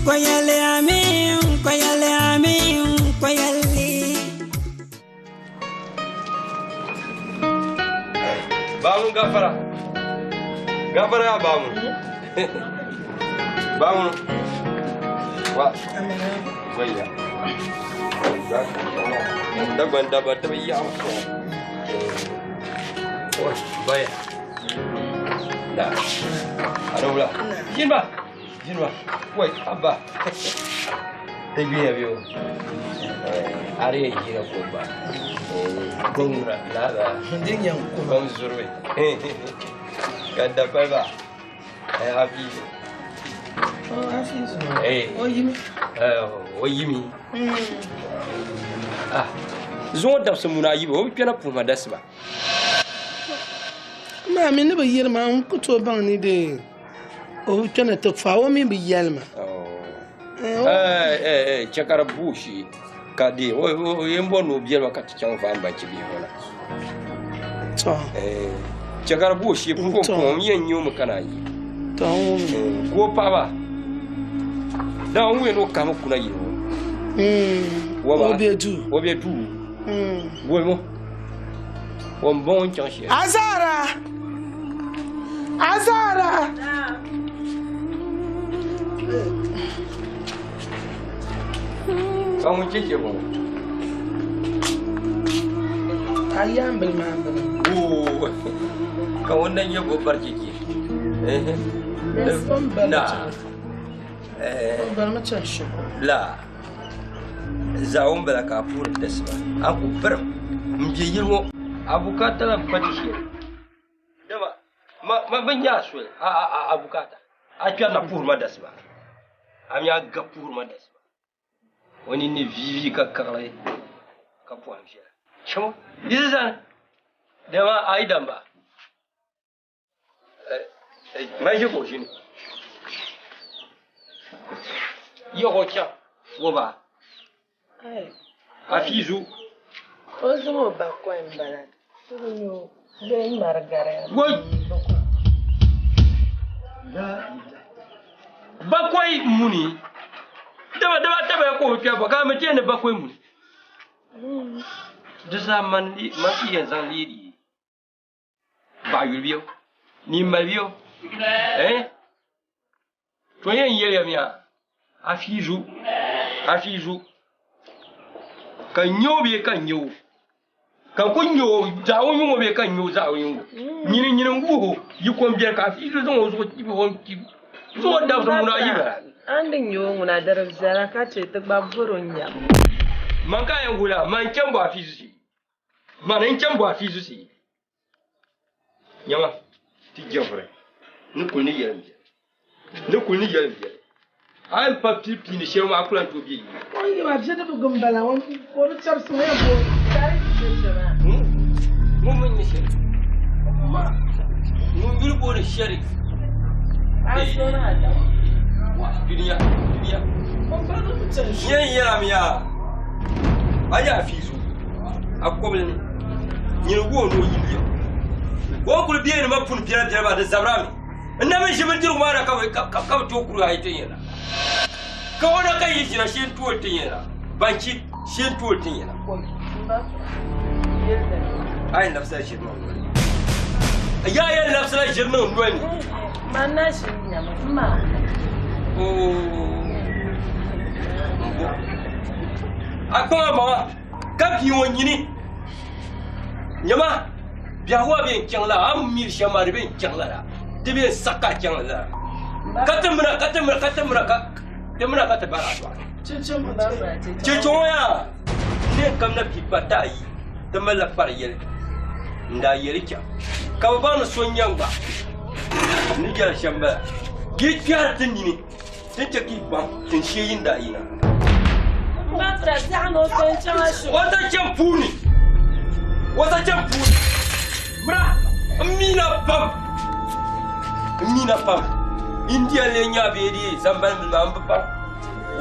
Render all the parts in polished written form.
Koyali ami, koyali ami, koyali. Bamu gafara. Gafara ya bamu. Bamu. Wa. Waya. Daban daban da ya. Oi, baya. La. Arula. Jinba. Jinba. Wai, abba. Te biya biyo. Are jira ko ba. Gongra la ba. Din yan kuma. Ban zurwe. Kadda ba. Ai hafi. Oh, hafizu. Eh. O yimi. O yimi. Ah. Zuŋɔ dabisi muna yibi o bi kpɛna puhima dasiba. Maa mi ni bi yiri ma n ku tooi baŋ ni de o bi kpɛna ti fa o mi bi yɛli ma. Eh eh chɛ ka di buu shee ka de o yɛn bɔri ni o biɛli ma ka ti chaŋ vaai banchi bihi ŋɔ na. To. Eh chɛ ka di buu shee puhim puhim yɛn nyɛ o mi ka naan yi. To n wum. Ka o paɣaba dama ŋun yɛn ni o kahimi kuna yili ŋɔ. O be duu. O be duu. Wolimo. O n bɔŋɔ n chaŋ shɛli. Azara! Azara! Ka ŋun chɛ chɛ bɔŋɔ. A yaambili maa bini. Oo. Ka ŋun na nyɛ bo bari chɛ chɛ. Na. O barimi chani shikuru. La. Zaawun bala ka a puhiri dasiba. A ku birim n bɛ yili ŋɔ. A bukaata la m-pa ti shɛli. Dama ma ma bi nya a soli a a a bukaata. A kpɛrina puhiri ma dasiba. A mi a ga puhiri ma dasiba. O nini ni viivii ka kaɣili ka pɔhim viɛla. Chamo di zani. Dama a yi damba. Ma ʒi kuɣu ʒini. Yɔɣɔ chaŋ wo ba. Hafizu. O zaŋ o bakɔi m-bala. Ti bi nya o bee ŋmari gariya. Woi! Bakɔi muni. Dama dama taba ya ka o bi kpɛri ba ka a mi ti yɛn ni bakɔi muni. Di zaa man ti yɛn zaŋ leei di baɣa yuli bɛ o ni mali bɛ o eh to yɛn yɛliya mi a Hafizu Hafizu ka nyɛ o bee ka nyɛ o ka ku nyɛ o zaɣ o yuŋo bee ka nyɛ o zaɣ o yuŋo nyini nyini n wuhi o yi kom biɛni ka Hafizu zaŋ o zuɣu chibi o chibi zuɣu dabisi ŋuna ayi bala An di nyɛ o ŋuna di di viɛla ka chɛ ti gba bɔri o nyabu. Man ka yɛn wuhi la man chɛni bɔ Hafizu shee man n chɛni bɔ Hafizu shee Nyama ti jɛvuri ni kuli ni yɛlim biɛli ni kuli ni yɛlim biɛli a yɛn pa pili piini shɛli maa a ku lahi tooi bɛ yili. O yi maa bɛ di bi gim bala o bi chɛbisi o yɛn bo. Ŋun mi nyɛ shɛli ŋun yuli booni shɛli duniya duniya yɛn yɛla mi yaa a yɛ afiizu a kɔbili ni nyini wuhi ni o yi bia o kuli bɛ ni ma puni biɛla biɛla maa di zabira mi n na mi ʒi bindirigu maa na ka bi ka bi tooi kuri a yi ti yɛna ka o na ka yi ʒina shee n tooi ti yɛna banchi shee n tooi ti yɛna a yɛn labisila ʒiri niŋ noli ya yɛn labisila ʒiri niŋ noli ni Man na ʒi nyama ma. A kpaŋa maŋa ka bia ŋɔ nyini nyama biɛhigu a bɛn chaŋ la a ni miri shɛm maa di bɛn chaŋ lala di bɛn saɣi ka a chaŋ lala ka ti mira ka ti mira ka ti mira ka ti mira ka ti bari a dɔɣi cheche ŋɔ yaa n yɛn kamina bia kpata ayi ti malila kpari yɛli n daa yɛli chaŋ ka bi baŋ ni so n nyɛ n gba n ni yɛli shɛm bala yi kpɛhiri ti nini Ti chɛ ka yi baŋ tin shee yin daa yina. O sa chani puuni, o sa chani puuni. Mira, m mina pam, m mina pam. India n-lee nya bee di zambani bili maa, m bi baŋ.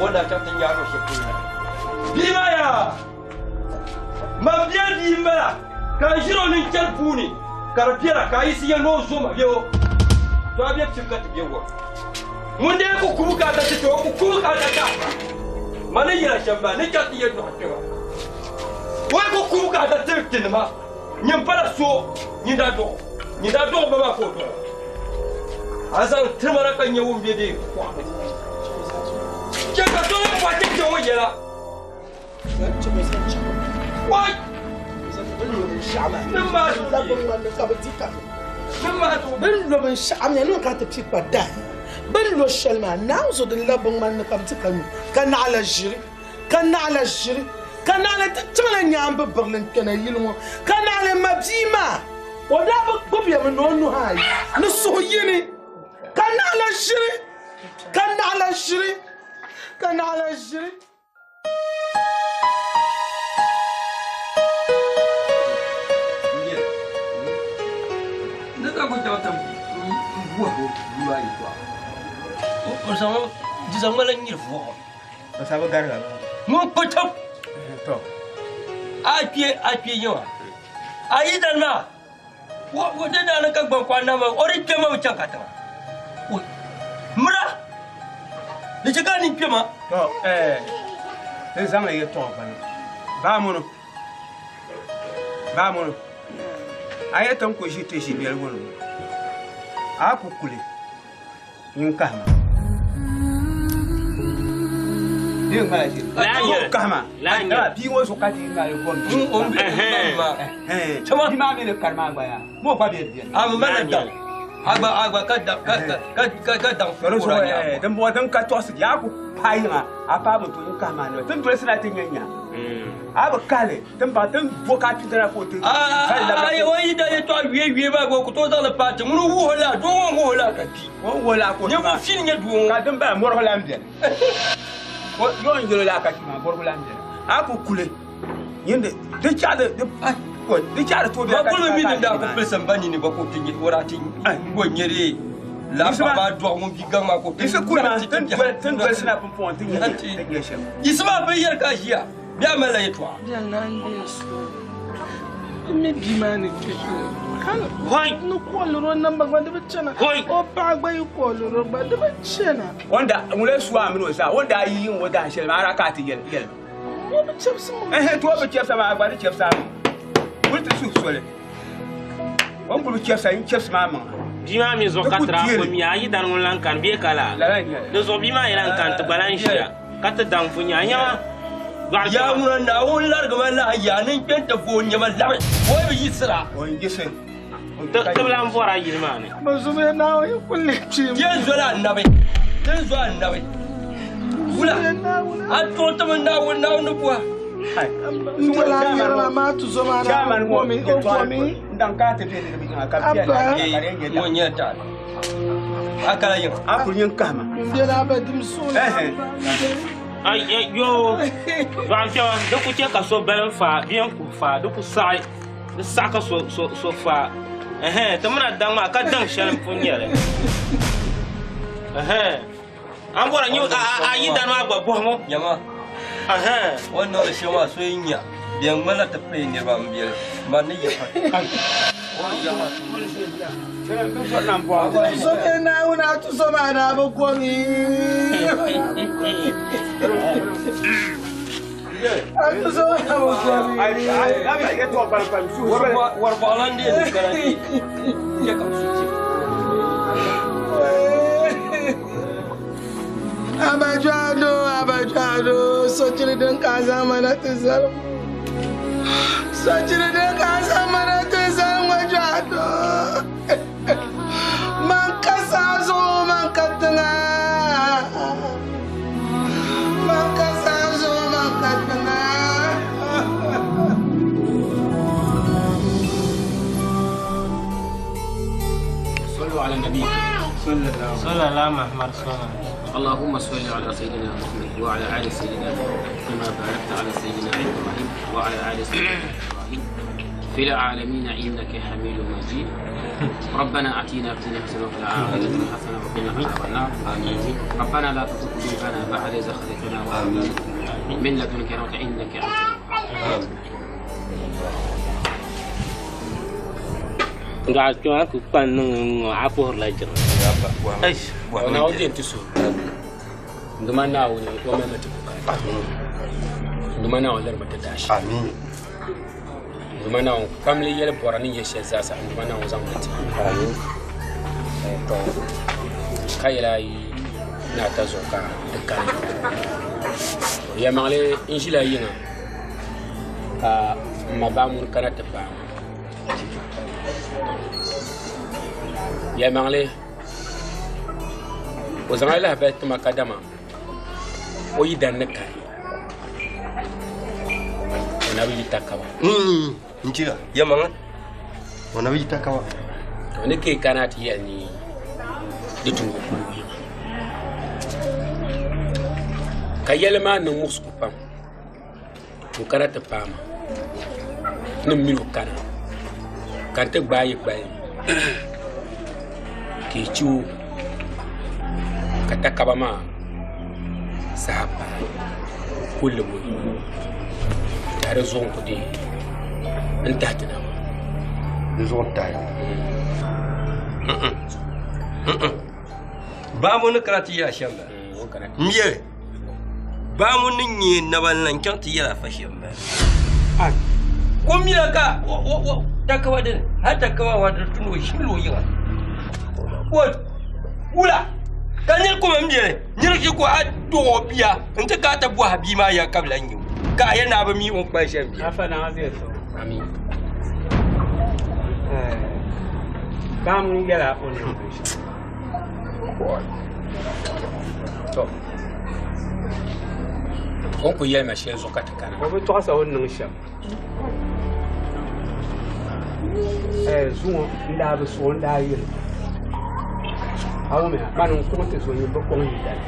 O daa chaŋ ti nyaagi o shɛli polo na. Bia maa yaa, man biɛli bia m-bala ka n ʒiri o ni n chani puuni ka di biɛla ka a yiɣisi ya ni o zo ma bee o. To a be pim ka ti be wɔm. Ŋun dee ku kubu ka a ti ti o ku kubu ka a ta ta. Ma ni yɛra shɛm maa ni chaŋ ti yɛ dɔɣi kpɛma. O yi ku kubu ka a ta ti tinima nyin pala so nyin daa dɔɣi nyin daa dɔɣi ba maa ka o dɔɣi. A zaŋ tirima na ka nyɛ ŋun be dee kɔɣa ni. Chɛ ka so ni bɔhi ti kpe ŋɔ yɛla. Wai! Ni maa Bɛ ni lo binshɛɣu mi niŋ ka ti pi kpa dahi. Bɛ ni lo shɛli maa, Naawuni zo din labi binŋmani ni ka bɛ ti ka nyu, ka naɣila ʒiri, ka naɣila ʒiri, ka naɣila ti chaŋla nyaambi birili n-kpɛna yili ŋɔ, ka naɣila m ma bia maa, o daa bi gbubi ya mi ni o nuhi ayi ni suhu yini, ka naɣila ʒiri, ka naɣila ʒiri, ka naɣila ʒiri. Ni ka ku chaŋ ti bɔhi o bia maa yɛltɔɣa, o zaŋ di zaŋ ma la nyiri vuɣu. O sabi gariga maa. Ŋun kpa tɔb. Tɔ. A kpe a kpe yiŋa. A yi dani maa, o di daa ni ka gbaŋkɔɣu na maa, o di kpe ma mi chaŋ katiŋa. Mira, di chɛ ka a nini kpe ma. Tɔ, ɛɛ, ti zaŋla yɛltɔɣa gbani. Baamunu, baamunu, a yɛli ti ni ku ʒi ti ʒibiɛligu ni ŋɔ, a ku kuli nyin kahima. Bee ŋmala ʒiri. Laanya. Kahima. Laanya. Dama bia ŋɔ zuɣu ka ti yi mali kom. O ni bɛ maa. Chama. Bia maa mi ni kari maa gba yaa. Ŋɔ gba bɛ bɛni. A mi mali daŋ. A gba a gba ka daŋ ka ka ka ka daŋ Di zuɣu kura nyaa. din bɔŋɔ din ka tɔɣisi yaa ku paai yiŋa a paai bi to nyin kahima ni tin dolisi na ti nya nya. A bi kahili tin baŋ tin bo ka a pintana ka o ti zali labila. Ayi o yi da yɛltɔɣa yue yue maa gba o ku tooi zaŋli paai ti ŋuni wuhi la doo ŋɔ wuhi la ka kpi. O wuhi la ka o Ninvuɣ fini nyɛ doo ŋɔ. Ka din bala mɔrigu lan bɛni. O yɔ n yɛlo la ka kpi maa mɔrigu lan bɛni. A ku kuli yindi di chaɣi di di chaɣi di tooi Ba bɛla ka kuli ti mi ka din daa a ku kpi maa. pili sambani ni ba ka o ti nyɛ o daa ti go nyɛ dee laa Yusuf paɣa maa dɔɣi ŋun bia gaŋ maa ka o ti Yusuf kuli maa ti tin ti doli tin dolisi na pumpɔŋɔ ti nyɛ ti nyɛ shɛm. Yusuf a bi yɛri ka a ʒiya bee a malila yɛltɔɣa. Biɛli na n-deei so. N mi bia maa ni kpe shɛli. Hali Hoi! ni kooliri o namba gba di bi chana. Hoi! O paɣa gba yi kooliri o gba di bi chana. O ni daa ŋun lee su a mini o zaa o ni daa yi yiŋ o dahin shɛli maa a daa ka a ti yɛli yɛli. O bi chɛbisi ma. Ɛhɛn ti o bi chɛbisa maa a gba di chɛbisa a mi. Kuli ti suhi soli. O ni kuli bi chɛbisa yin chɛbisi maa maŋa. Bia maa mi zuɣu Di ka ku ti daa deeli. ko mia a yi dani ŋun lan kani bee ka laa. Lala n-nyɛ li. Di zuɣu bia maa yi lan kani ti gba lan ʒiya ka ti daŋ fu nya a nya maa. Dɔɣi Yaa kpɛma. ŋuna Naawuni larigi ma lahi yaa ni n kpe n-ti vooi nyɛma labi. O yi bi yiɣisira. O ni yiɣisi. Ti bi lan bɔri a yili maa ni. Bɛ zumiya Naawuni yi kuli lihi kpee Ti yɛn zoli annabi. Ti yɛn zo annabi. Wula. Zumiya Naawuni. A tuɣi ti mi Naawuni Naawuni ni bɔha. N biɛla a yɛri maa maa ti zo maa na Chairman o ŋɔ gomi o gomi. n daŋ ka a ti be niriba yiŋa ka Abba. biɛla ka di yɛn nyɛ Ŋɔ daŋ. nyɛ taali. A kala yiŋa. A kuli nyin kahima. N biɛla a ba dim suɣuli. Ɛhɛn. Ai, ai, yo. Dɔɣi kpɛma, di ku chɛ ka so balim faa, bee n-kuhi faa, di ku saɣi, di saɣi ka so, so, so faa. Ɛhɛn, ti mina daŋ maa ka daŋ shɛli m-pun nyɛ li. Ɛhɛn. An bɔra nyi, a, a, a yi dani maa gba bɔhi ŋɔ. Nyama. Ɛhɛn. O ni niŋdi shɛm maa so yi nya bɛ ŋmanila ti pili niriba m-biɛli man ni yaha. Zumiya Naawuni a ti zo maa na bi gomi. A ti zo maa na bi gomi. Wɔribɔɣilan dee ni gana dee chɛ ka bɛ su ti. Abajado, abajado, sochiri din ka a zaŋ mana ti zali ŋɔ. Sochiri din ka a zaŋ mana ti zali ŋɔ jado. Man ka saa zuɣu, man ka tiŋa. Man ka saa zuɣu, man ka tiŋa. صلوا على النبي. صلى الله محمد صلى الله. اللهم صل على سيدنا محمد وعلى آل سيدنا محمد كما باركت على سيدنا إبراهيم وعلى آل سيدنا إبراهيم في العالمين إنك حميد مجيد. ربنا آتنا في الدنيا حسنة وفي الآخرة حسنة وقنا عذاب النار. آمين. ربنا لا تزغ قلوبنا بعد إذ هديتنا وهب لنا من لدنك رحمة إنك أنت الوهاب. Dɔɣi kpɛma ku kpa n-niŋ ŋ-ŋɔ a puhirila jiŋli. Naawuni ti suhu Nduma Naawuni o mali ti bukaata. Nduma Naawuni lirimi ti daashi. Nduma Naawuni kpamli yɛli bɔra ni nyɛ shɛli zaasa Nduma Naawuni zaŋ mi ti. To ka yɛla ayi ni ata zuɣu ka di kani. Yɛlimaŋli n ʒila yiŋa ka m ma Baamuni kana ti paai ma. Yɛlimaŋli o zaŋla lahabali tima kadama o yidana ni kani o na bi yi takaba. N chira yɛlimaŋli o na bi yi takaba. To ni kee kana ti yɛli ni di tum o kuli yiŋa ka yɛli maa niŋ muɣisigu pam ka o kana ti paai ma ni m mini o kana ka n ti gbaai yi gbali ni ka yi che o ka takaba maa saha paai ka o lab o yiŋa ka di zuɣu n-ku deei n tahi ti na maa. Di zuɣu n-tahi. Baamu ni kana ti yɛla shɛm bala. N yɛli baamu ni nyɛ naba n-lan chaŋ ti yɛla afa shɛm bala. Ko mila ka takaba dini hali takaba wa di tu ni o ʒili o yiŋa. Wula ka niri kuma m beni niri ʒi ko a dɔɣi o bia nti ka a ti bɔhi bia maa ya ka bi lan nya o ka a yɛli ni a bi mi o ni kpali shɛm bia. Afa naa zaya so. Amin. Baamu yɛla o ni niŋ binshɛɣu. To o ni ku yɛli ma shɛli zuɣu ka ti kana. O bi tɔɣisa o ni niŋ shɛm. Zuŋɔ n daa bi suɣi n daa yuli. A wumya mani n kuŋ ti zo nyin bi kɔŋ yi dali.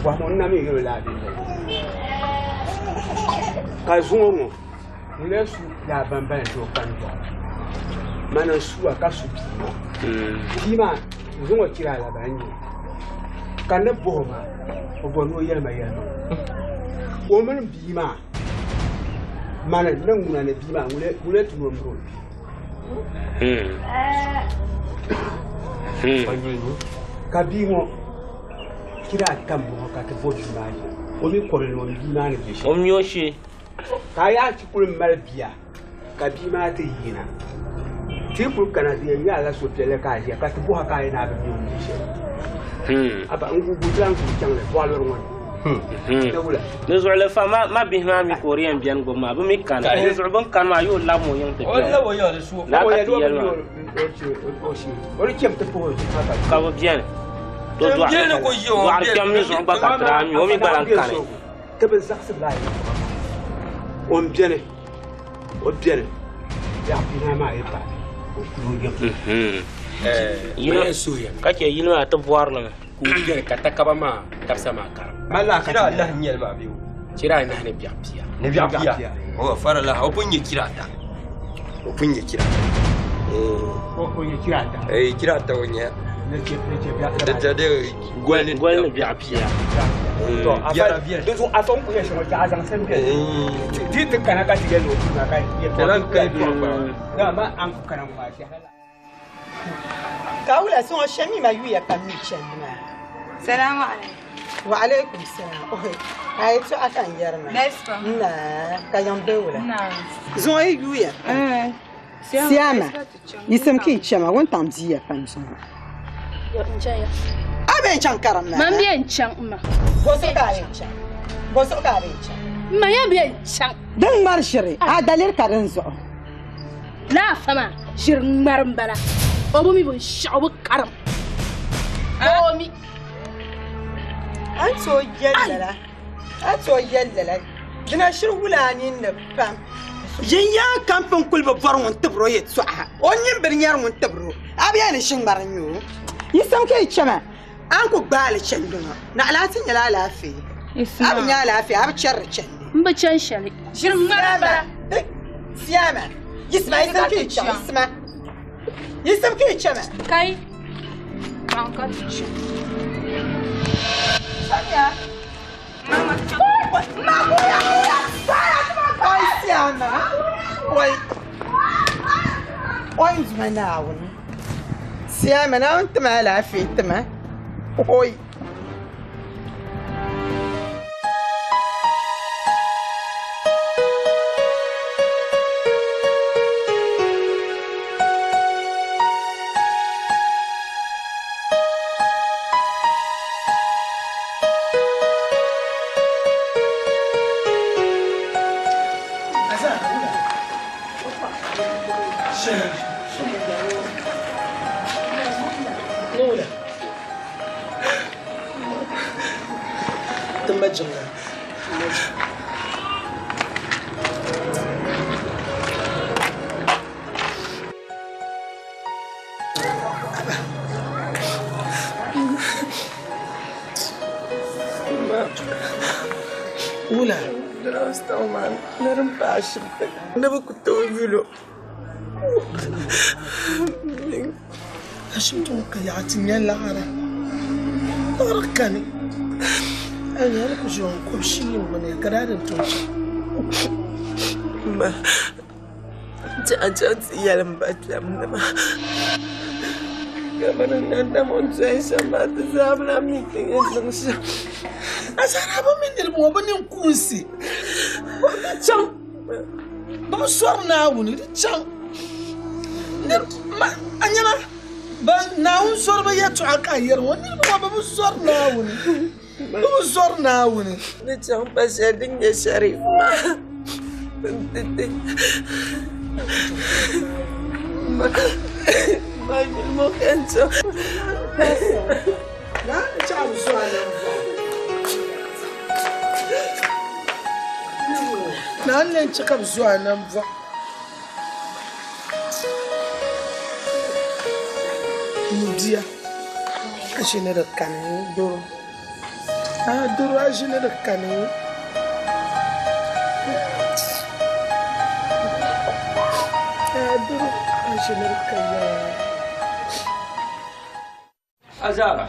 Bɔhimi n na mi yuli laa bee lala. Ka zuŋɔ ŋɔ n lee su daa bambali nti o kani dɔɣi. Mani n suwa ka su bia maa. Bia maa zuŋɔ chira alaba n nyɛ o. Ka n ni bɔh o maa o bɔri ni o yɛli ma yɛlimaŋli. O mini bia maa mani ni ŋuna ni bia maa ŋuna ti yom miri o bia. Ka bia ŋɔ chira ata m-bɔŋɔ ka ti bo bia maa ʒili. O mi kɔbili ni o mi bia maa ni be shɛm. O mi o shee. Ka a yaa ti kuli mali bia ka bia maa ti yina. Ti yi kuli kana di yɛn nyɛla suhupiɛlli ka a ʒiya ka ti bɔha ka a yi ni a bi mi o ni be shɛli. Aba n guui ti lan guui chaŋ li bɔɣilɔri ŋɔ ni. Di zuɣu li fa ma bihi maa mi ka o di yɛn beni gbubi maa bɛ mi kani. Di zuɣu bɛ ni kani maa yi o labi o yiŋ ti beni. Laa ka ti yɛli maa. Ka bɛ beni. To dɔɣiri kpɛm mi zuɣu gba ka ti daa mi o mi gba lan kani. Ti bi zaɣisi lala yɛltɔɣa maa. O ni beni, o beni, biɛɣu pina maa yi paai, o kuli o yiŋ. Ka chɛ yili maa ti bɔri li mi. Ka o beni ka takaba maa tabisa maa karim. Chira anahi n-nyɛ li maa bee? Chira anahi ni biɛɣu pia. Ni biɛɣu pia. O fara lahi, o pun nyɛ chira ata. O pun nyɛ chira ata. O nyɛ chira ata. Ee, chira ata o nyɛ. Di ta de goli ni biɛɣu pia. To, afa, di zuɣu afa n ku yɛ shɛŋa chaɣ zaŋ sani bɛ. Ti ti kana ka ti yɛli o tuma ka yɛ tɔɣa. Lala ka yi tɔɣa kpara. Na ma an ku kana ŋɔ maa shɛhira la. Ka wula sɔŋɔ shɛm mi ma yuya pam mi chandi maa. Salamu alaikum. Wa alaikum salam. Ohe, a yi tɔɣa ka n yɛri ma. Nna, ka yaŋ be wula. Zuŋɔ yi yuya pam. Siama, yisim ka yi chama, wuntaŋ diya pam zuŋɔ. A bɛ n-chaŋ karim maa? Man bɛ n-chaŋ, m ma. Bɔzuɣu ka a bɛ n-chaŋ? Bɔzuɣu ka a bɛ n-chaŋ? M ma, ya bɛ n-chaŋ. Din ŋmari ʒiri, a daliri ka din zuɣu. Laa fa maa, ʒiri ŋmari m-bala. O bi mi binshɛɣu, o bi karim. O mi. A ni tooi yɛli lala, a ni tooi yɛli lala, dina shiri wula a ninni pam. Yin yaa kam pun kuli bi bɔri ŋun tibiri o yɛtɔɣa, o nyin bi nyari ŋun tibiri o, a bi yɛli ni ʒi ŋmari n-nyɛ o. Yisim ka yi chama, a ni ku gbaai li chandi ŋɔ, naɣila a ti nyɛla alaafee. A bi nya alaafee, a bi chɛri di chandi. M bi chani shɛli. Ʒiri ŋmari m-bala. Siama, yisima, yisim ka yi chaŋ, yisima. Yisim ka yi chama. Kai, chaŋ ka ti chaŋ. Chamiya. O n Duuma Naawuni. Siyama Naawuni ti ma alaafee ti ma. Oi! Wula. Ni bi ku tooi yuli o. Ashibiti ŋɔ ka yaɣa ti nya laɣiri. Laɣiri kani. A nya di ku ʒi ŋɔ kɔbishii yini gbuni ka daa din tooi chaŋ. Ma, n chaŋ ti yɛli m ba kpɛm nima. Kamani n ni dama o ni dɔyi shɛm maa ti zaa bi lahi mi ti yɛn niŋ shɛm. Asara bi mi niriba ŋɔ bi nini kuunsi. Di chaŋ. Bi bi sɔri Naawuni di chaŋ. A nyama ba Naawuni sɔri bi yɛltɔɣa ka a yɛri ŋɔ niriba ŋɔ bi bi sɔri Naawuni. Bi bi sɔri Naawuni. Di chaŋ pa shɛli din nyɛ Sharif maa. Ma yuli ŋɔ ka n chaŋ. Na chaŋ bi sɔri Naawuni. Naawuni len chɛ ka bi zo a nambɔɣu. N bia, a ʒi ni di kani doro. A doro a ʒi ni di kani. A doro a ʒi ni di kani. Azara,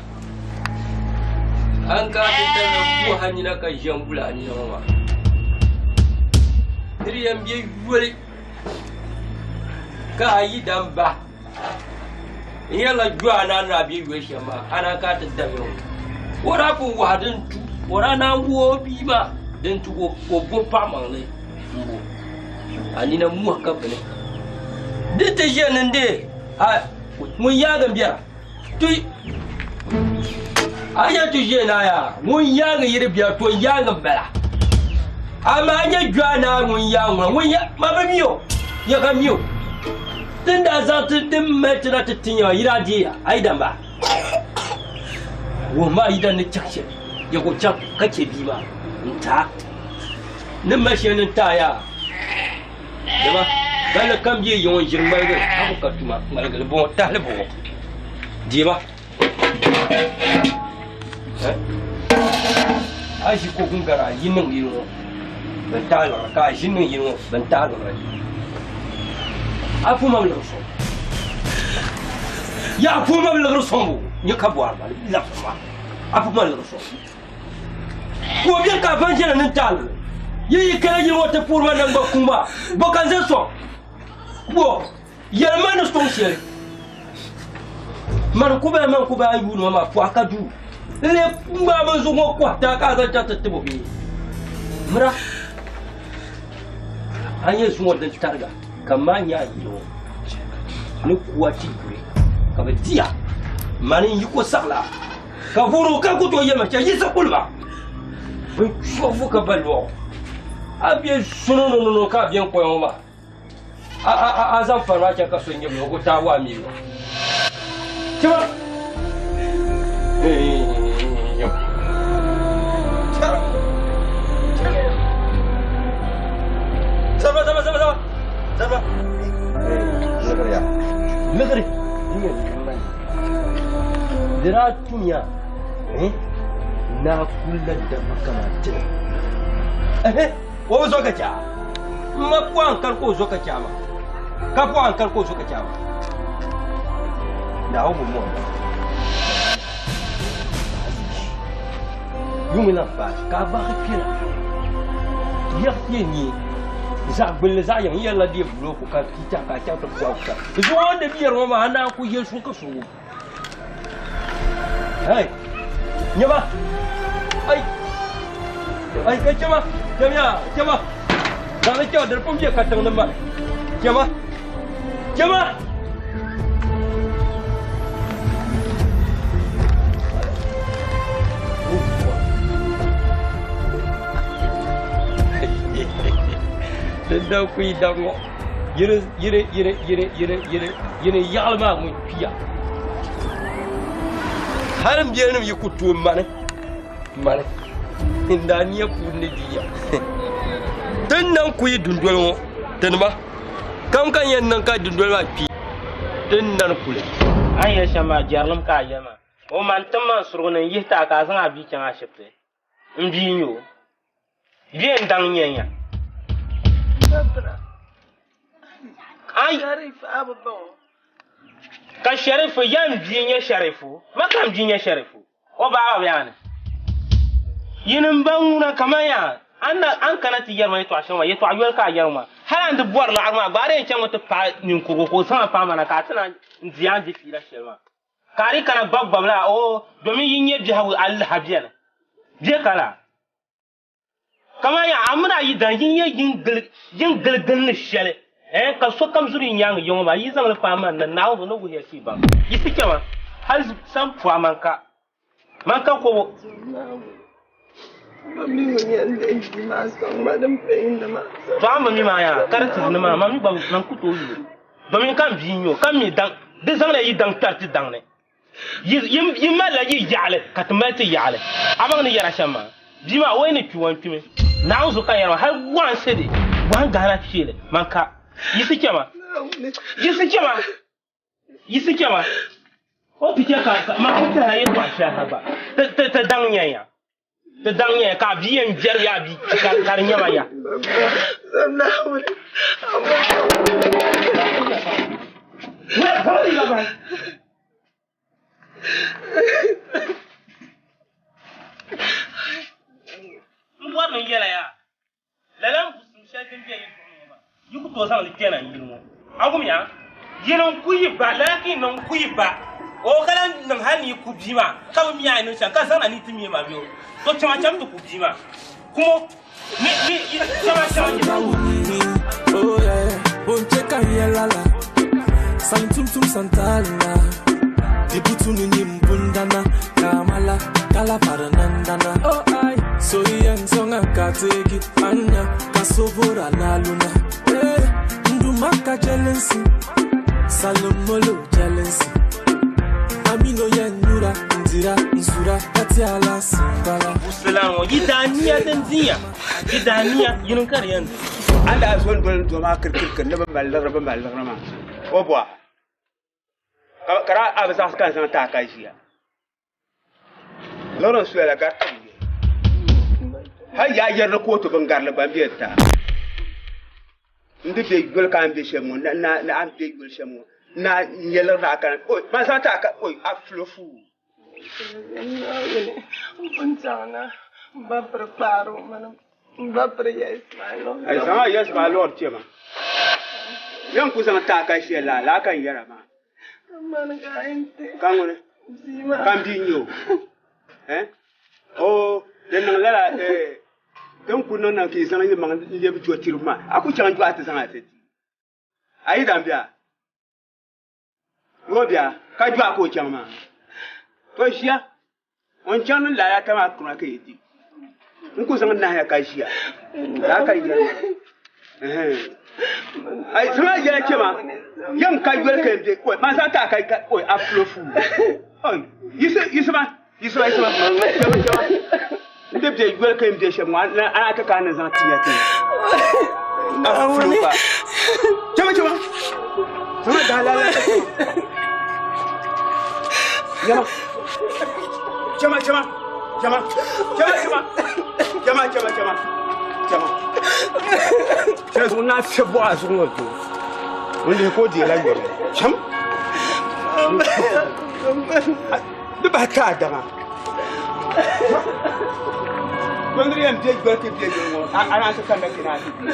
an ka ti tana buha nina ka ʒɛn bula a nina ŋɔ maa. Niri yɛn bɛ yoli ka a yi dan ba. N yɛrila ju a naan daa bɛ yoli shɛm maa, a naan ka ti dami o. O daa pun wahi din tu, o daa naan wuhi o bia maa din tu ka o bo paɣa maŋli m-bo. A nina muhi ka bini. Di ti ʒe ni n-dee, a ŋun yaagi m-biɛra. Tui. A yɛn ti ʒe naa yaa, ŋun yaagi yi di biɛri to yaagi m-bala. Amaa a nyɛ jɔa naa ŋun yaagi ŋuna, ŋun ya, ma bi mi o, ya ka mi o. Ti ni daa zaŋ ti din mali ti na ti ti nya yi daa deeya, a yi dan ba. Wuhi ma a yi dan ni chaŋ shɛli, ya ka o chaŋ ka chɛ bia maa n-ti a. Ni mali shɛli ni n-ti a yaa. Dama balli kam bɛ yiŋ n-ʒiri ŋmaligi a ku ka tuma ŋmaligi li bɔŋɔ tahili bɔŋɔ deema a ʒi ko gungara a yi niŋ yini ŋɔ bɛn tahi liɣiri ka a ʒi niŋ yini ŋɔ bɛn tahi liɣiri a puhi ma bi liɣiri sɔŋ ya a puhi ma bi liɣiri sɔŋbu nyɛ ka bɔhiri ma liɣiri ma a puhi ma liɣiri sɔŋ ka o bɛ ka a ban ʒɛna ni taali yi yi kana yili ŋɔ ti puhiri ma nangba kuŋ maa bɔ ka n zaŋ sɔŋ bɔ yɛli ma ni sɔŋ shɛli mani ku bala man ku bala yuuni ma maa pɔhi ka duu n lee ŋmaai bin zuɣu ŋɔ kɔhi taa ka a zaŋ chaŋ ti tibo bee mira a nyɛ zuŋɔ din tariga ka maa nyɛ a yili ŋɔ ni kuwa ti yuri ka bi diya mani n yi ko saɣila ka vuru ka ku tooi yɛlima chɛ yiɣisi kulima bin chɔbu ka ba lɔɣu a bɛ sunununu ka a bɛn koya ŋɔ maa a a zaŋ fari maa chɛ ka so nyɛ o ku taai waa mi lɔ tima Zama zama zama zama zama liɣiri di daa tumiya naa kuli la dabba kaman tini o bi zo ka chɛ a m ma pɔhim kari ka o zo ka chɛ a maa ka pɔhim kari ka o zo ka chɛ a maa Naawuni bi mɔŋ yuŋ lan paai ka a bahi kpɛna yɛɣi kpɛ nyee Zaɣ gbulli zaɣ yiŋ n yɛlila deei bulooku ka ti tɛha ka a chaŋ ti bɔhi shɛm. Di zuɣu o ni di biɛri ŋɔ maa a naan ku yɛli so ka so wum. Hey! Nyama! Ai! Ai ka chama! Chamiya! Chama! Zaŋli chama di pun be katiŋ ni mani. Chama! Chama! Din daa ku yi daŋ ŋɔ yini yini yini yini yini yini yini yaɣali maa ŋun kpiya hali n biɛlinim yi ku tooi mani mani n daa nia puuni ni di ya din naŋ ku yi dundoli ŋɔ tinima kam ka n yɛn niŋ ka dundoli maa kpi din nani kuli. A ni yɛli shɛm maa jɛrilim ka a yɛli maa. O ma n-tim ma n surugu ni n yihi ti a ka a zaŋ a bia chaŋ ashibiti. M bia n-nyɛ o. Bia n-daŋ nyɛ ya. Ka Shɛrifu ya m bia n-nyɛ Shɛrifu. Ma ka m bia nyɛ Shɛrifu. O baaba bɛ a ni. Yinim ban ŋuna kaman ya, a ni a ni kana ti yɛri ma yɛtɔɣ shɛŋa maa, yɛtɔɣ yoli ka a yɛri ma. Hal a ni ti bɔri laɣiri maa gba, a di yɛn chaŋmi ti paai ninkurigu ka o zaŋ a paai ma na ka a ti naan di a ni di fiila shɛli maa. Ka a di kana gbabgbab la, oo, domin yi nya biɛhigu alaha beni. Bɛ ka la. Kaman ya, a mini a yidan yi nya yin gili gilindi shɛli, ɛɛn, ka sokam zuri yi nyaaŋa ya ŋɔ maa, yi zaŋ li paai man na, Naawuni zuɣu ni wuhi ya ka yi baŋ. Yi ti chɛ ma hal san pɔhi man ka, man ka kɔbo. Tɔ a ni bi mi maa yaa, ka di tihi ni maa, man mi gba man ku tooi yuli, domin ka m bia n-nyɛ o, ka m mi daŋ, di zaŋla yi daŋ kpɛri ti daŋ ni. Yi malila yi yaɣili ka ti mali ti yaɣili. A baŋ ni yɛra shɛm maa? Bia maa, o yi ni kpi, o ni kpimi. Naawuni zuɣu ka n yɛri maa, hal wahu n-sidi, wahu n-gahina sheeli, man ka. Yiɣisi chɛ ma! Yiɣisi chɛ ma! Yiɣisi chɛ ma! O ti chɛ ka man ku tɛhila yɛtɔɣ shɛli ha gba. Ti daŋ nya ya. Ti daŋ nya ya ka a bia yɛn biɛri bee a bia kpi ka di nya ma ya. M bɔri ni n yɛla yaa, lala mbusim shɛli din be yi zuɣu ni ŋɔ maa, yi ku tooi zaŋ li kpɛna n yili ŋɔ. A wumya? Yini n-ku yi ba, lala ka yi niŋ n-ku yi ba. O ka lan niŋ hal ni yi ku bia maa, ka bi mi a yi niŋ shɛm, ka zaŋna ni yi ti mi ma bɛ o. To chama cham ti ku bia maa. Kumo ni ni yi chama cham ti Oh yeah, bonche kan yelala. Salim tum tum santalina. Dibutu ni nimbundana. Kamala, kala paranandana. Oh I, so yen songa kategi. Anya, kasovora la luna. Eh, ndumaka jealousy. Salomolo jealousy. Amino yen nura, ndira, nzura, katiala simbala. Busilan ŋɔ, yi daa niya din dinya, yi daa niya, yini n-ka di yɛn di. A ni daa zo n-doli doo maa kirikirikiri ni bɛ mali liɣiri, bɛ mali liɣiri maa, o bɔha ka daa a bi zaɣisi ka n zaŋ ti a ka ʒiya. Liɣiri n-suya la gari tibu yɛli. Hal yaa yɛri ni kootu bingarili gba m-be n-ti a. N di be yoli ka a ni be shɛm ŋɔ, na a ni be yoli shɛm ŋɔ, na n-nyɛ liɣiri ni a kana, oi, man zaŋ ti a ka, oi, a fulo fuu. Ai zaŋ a yes maa lɔri chɛ ma. Yɛn ku zaŋ ti a ka ʒiya laa, laa ka n yɛra maa. Ka ŋuni? Ka m bia n-nyɛ o. Eh? Oo, di niŋ lala, eh, din ku niŋ na ka yi zaŋ yi maŋ n-lebi jɔtiriba maa, a ku chaŋ n-jɔhi ti zaŋ a ti di. A yi dan bia? Ni o bia ka jɔhi ka o chaŋ maa. To ʒiya, o ni chaŋ ni laalaata maa kuna ka yi di. N ku zaŋ nahiya ka ʒiya. Laa ka yi yɛli maa. Ɛhɛn. Ai, zaŋ a yɛla chɛ ma. Yɛm ka yoli ka yɛn be, oi, man zaŋ ti a ka, ka, oi, a fulo fuu. Oi, yiɣisi, yiɣisi ma, yiɣisi ma, yiɣisi ma. Chɛ ma, chɛ ma. N di be yoli ka yɛn be shɛm ŋɔ, a na ti ka a ni zaŋ ti ya ti. A fulo fa. Chɛ ma, chɛ ma. Zaŋ a daa laalaata chɛ ma. Yɛma. Chɛ ma, chɛ ma. Chɛ ma, chɛ ma, chɛ ma. Chɛ ma, chɛ ma, chɛ ma. Chɛ ma. Chɛ zuɣu naa fiɛ bɔɣa zuɣu ŋɔ doo. Ŋun lihi ka o deela yɔri. Chɛm. Di bahi ka a daŋa. Dondiri yɛn bɛ yoli ti bɛ yoli ŋɔ, a naan ti kanna kpɛ na a ti di.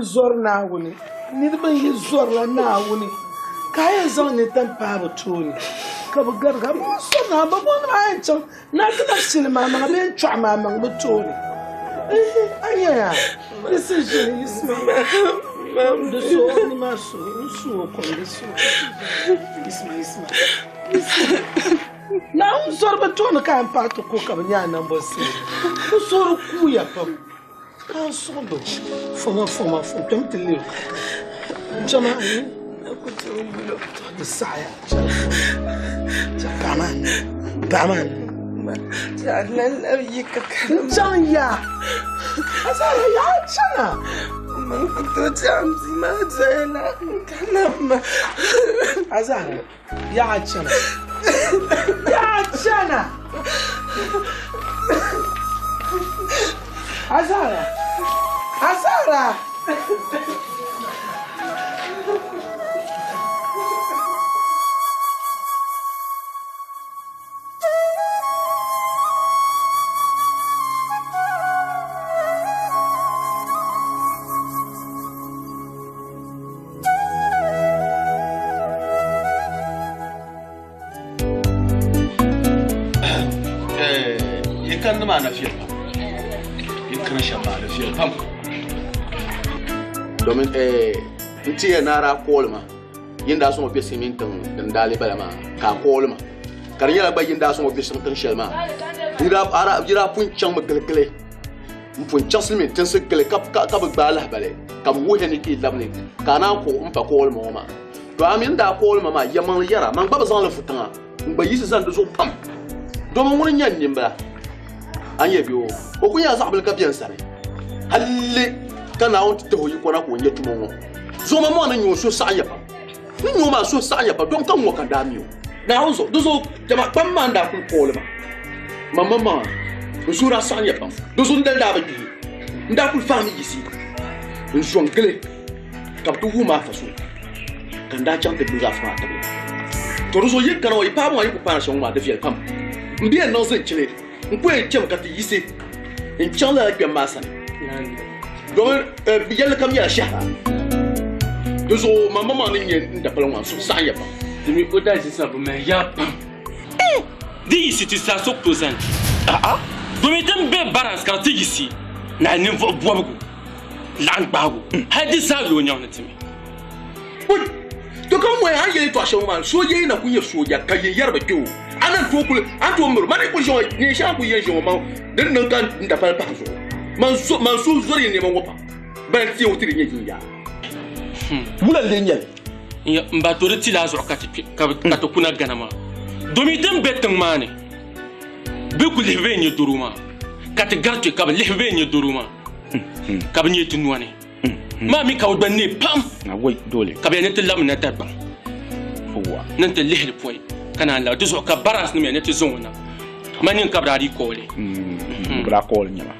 Zor Naawuni niriba yi zorla Naawuni ka a yɛn zaŋ ni tam paai bi tooni ka bi gariga bi zor Naawuni bi bɔŋɔ a yɛn chaŋ na ti na shili maa maŋa bee n chɔɣu maa maŋ bi tooni a nyɛya yisi ʒini yisi di so ni maa su n su o kom di so yisima yisima Naawuni zori bi tooni ka a yɛn paai ti ko ka bi nyɛ a nambo seeri bi suhuri kuuya pam. Kan sondo foma foma fom kpɛm ti leo chama ni di saɣaya paɣa n chaŋ ya Azara yaa chana Azara yaa chana yaa chana Azara! Azara! You can't man of you. Domin n ti yɛn naara kooli ma yin daa sɔŋɔ bɛ silimiin tiŋ din daa lee bala maa ka a kooli ma ka di nyɛla gba yin daa sɔŋɔ bɛ tiŋ shɛli maa yi daa pun chaŋmi giligili n pun chaŋ silimiin tinsi gili ka bi gbaai lahabali ka bi wuhiya ni ka yi labi ni ka a naan ku n pa kooli ma ŋɔ maa to a mini daa kooli ma maa yɛmaŋli yɛra man gba bi zaŋli fu tiŋa n gba yiɣisi zani di zuɣu pam domi ŋuni n nyɛ n nimbila a nyɛ bɛ o o ku nyɛla zaɣ bili ka bɛni sani halli ka Naawuni ti tahi o yiko na ka o nyɛ tuma ŋɔ zuɣu ma maa ni nyɛ o suhu saɣam ya pam ni nyɛ o maa suhu saɣam ya pam dom ka ŋɔ ka daa mi o Naawuni zuɣu di zuɣu jama kpam maa n daa kuli kooli ma ma maa n suhu daa saɣam ya pam di zuɣu n dali daa bi gbihi n daa kuli faami yiɣisi n zɔn gili ka bi ti wuhi maa fa so ka n daa chaŋ ti gbubi afa maa tibili to di zuɣu yi kana ŋɔ yi paɣaba maa yi ku paana shɛm ŋɔ maa di viɛli pam n bi yɛn niŋ zinchili n ku yɛn chɛmi ka ti yiɣisi n chaŋ lala kpɛm maa sani domin yɛlli kam nyɛla shɛhira di zuɣu ma maa ni nyɛ n dapala ŋɔ n suhu saɣam ya pam domin o daa ʒi bi mali yaa pam di yiɣisi ti saa so ku tooi zani domin din bɛ balance ka di ti yiɣisi na ninvuɣu bɔbigu laɣam gbaagu hali di zaa lu o nyaŋ ni timi to kam wai an yɛli tɔɣa shɛŋa maa sooja yi na ku nyɛ sooja ka yin yɛri bi kpɛ o a na tooi kuli a tooi miri ma ni kuli ʒiŋɔ neen shɛŋa ku yɛn ʒiŋɔ ma din niŋ ka n dapali pahi zuɣu man so zori yin nɛma ŋɔ pam ban ti o ti di nyɛ yin yaa wula n lee nyɛli n ba to di ti laa zuɣu ka ti kuna gana maa domin din bɛ tiŋ maa ni bɛ ku lihi bee nyɛ doro maa ka ti gari kpɛ ka bi lihi bee nyɛ doro maa ka bi nyɛ ti nɔni maa mi ka bi gba nee pam ka bi yɛn ni ti labi na Dagbaŋ ni ti lihili pɔi ka naan labi di zuɣu ka balance nim yɛn ni ti zaŋ o na ma nin ka bi daa dii kooli bi daa kooli nyɛma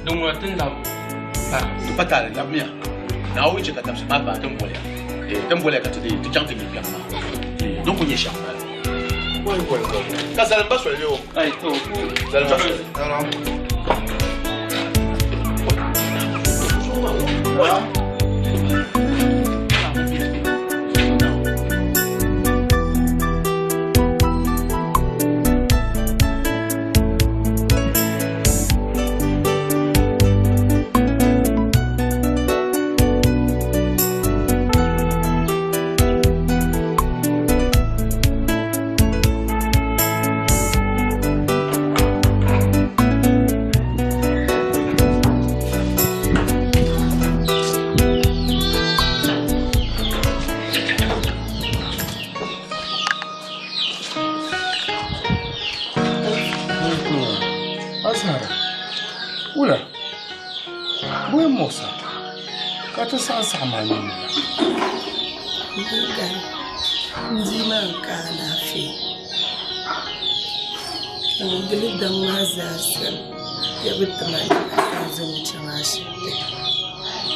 din ŋɔ ti ni labi. Ti pa taali labimiya. Naawuni chɛ ka dabisi maa paai ti ni boli ya. Ti ni boli ya ka ti ti chaŋ ti nya kpiɔŋ maa. Din kul nyɛ shɛm m-bala. Ka zalim ba soli o. Zalim ba soli. Azara, wula, bɔyɛ muɣisa ka ti saɣi saɣi maa nini la. N bia maa n-ka alaafee. Ka n gili daŋ maa zaa sani ya bi ti ma yɛla ka n zaŋ o chaŋ ashibiti.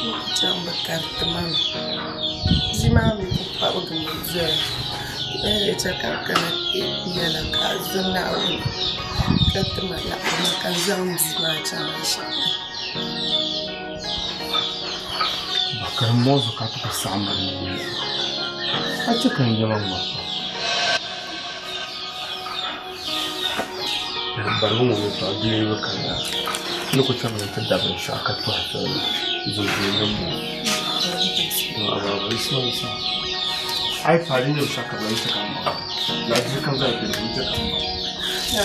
N ku chaŋ bɛ kariti ma mi. Bia maa mi ku pabigimi doya. N lee chɛ ka n kana ti yɛla ka a zo Naawuni ka ti ma laɣiri ma ka n zaŋ n bia maa chaŋ ashibiti. Bakari mɔɣu ka ti ku saɣim ma nini la. A chɛ ka n yɛma ŋma pam. Barigu ŋɔ yɛltɔɣa bia bi kanna ni ku chaŋ ni ti da binshɛɣu ka tɔhi soli zooi ni m-bɔŋɔ. A yi paai di nyɛ binshɛɣu ka bɛ lan chɛ ka m baŋ. Lahaʒiri kam zaa beni n chɛ ka m baŋ. Aba.